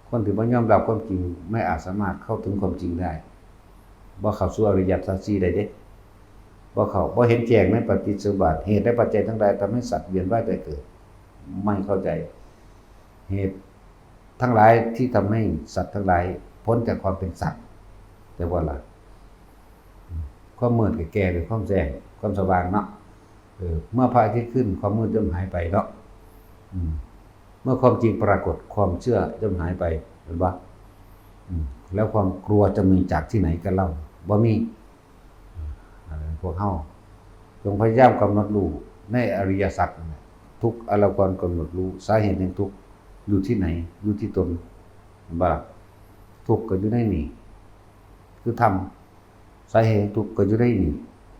คนที่บ่ยอมรับความจริง ไม่อาจสามารถเข้าถึงความจริงได้ บ่เข้าสู่อริยสัจสี่ได้เด้ บ่เข้า บ่เห็นแจ้งในปฏิจจสมุปบาท เหตุและปัจจัยทั้งหลายทำให้สัตว์เวียนว่ายตายเกิด ไม่เข้าใจ เหตุทั้งหลายที่ทำให้สัตว์ทั้งหลายพ้นจากความเป็นสัตว์ แต่ว่าล่ะ ความมืดก็แก้ด้วยความแจ้ง ความสว่างเนาะ เออ เมื่อพระอาทิตย์ขึ้น ความมืดย่อมหายไปเนาะ อืม เมื่อความจริงปรากฏ ความเชื่อย่อมหายไป เห็นปะ อืม แล้วความกลัวจะมีจากที่ไหนกันเล่า บ่มี อันนั้นพวกเฮาจงพยายามกำหนดรู้ในอริยสัจนั่นแหละ ทุกข์อาวรณ์กำหนดรู้ สาเหตุแห่งทุกข์อยู่ที่ไหน อยู่ที่ตน เห็นปะล่ะ ทุกข์ก็อยู่ในนี่ คือธรรม สาเหตุแห่งทุกข์ก็อยู่ในนี่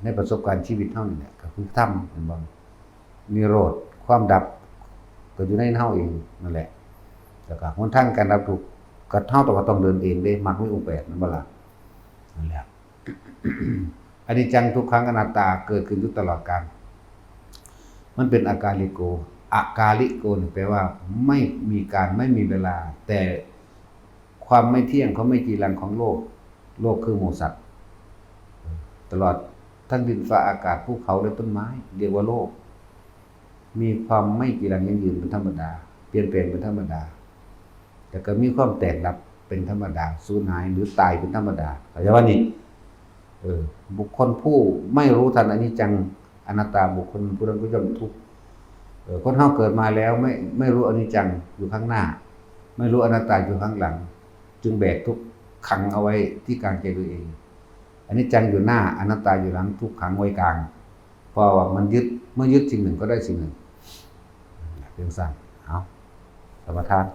ในประสบการณ์ชีวิตเฮานี่แหละ ก็คือธรรม เห็นบ่ นิโรธ ความดับ ก็อยู่ในเฮาเองนั่นแหละ แล้วก็หนทางการดับทุกข์ ก็เฮาต้อง ก็ต้องเดินเองเด้ มรรคมีองค์แปด นั่นบ่ล่ะ นั่นแหละ อนิจจัง ทุกขัง อนัตตา เกิดขึ้นอยู่ตลอดกาล มันเป็นอากาลิโก อากาลิโกนี่แปลว่าไม่มีการ ไม่มีเวลา แต่ความไม่เที่ยง ความไม่จีรังของโลก โลกคือหมู่สัตว์ ตลอดทั้งดินฟ้าอากาศ ภูเขาและต้นไม้ เรียกว่าโลก มีความไม่จีรังยั่งยืนเป็นธรรมดา เปลี่ยนแปลงเป็นธรรมดา แล้วก็มีความแตกดับเป็นธรรมดา สูญหายหรือตายเป็นธรรมดา เข้าใจว่านี่ เออ บุคคลผู้ไม่รู้ทันอนิจจัง อนัตตา บุคคลผู้นั้นก็ย่อมทุกข์ เออ คนเฮาเกิดมาแล้วไม่ ไม่รู้อนิจจังอยู่ข้างหน้า ไม่รู้อนัตตาอยู่ข้างหลัง จึงแบกทุกข์ขังเอาไว้ที่กลางใจตัวเอง อนิจจังอยู่หน้า อนัตตาอยู่หลัง ทุกข์ขังไว้กลาง เพราะว่ามันยึด เมื่อยึดสิ่งหนึ่งก็ได้สิ่งหนึ่ง เพียงสั้น เอา สมาทาน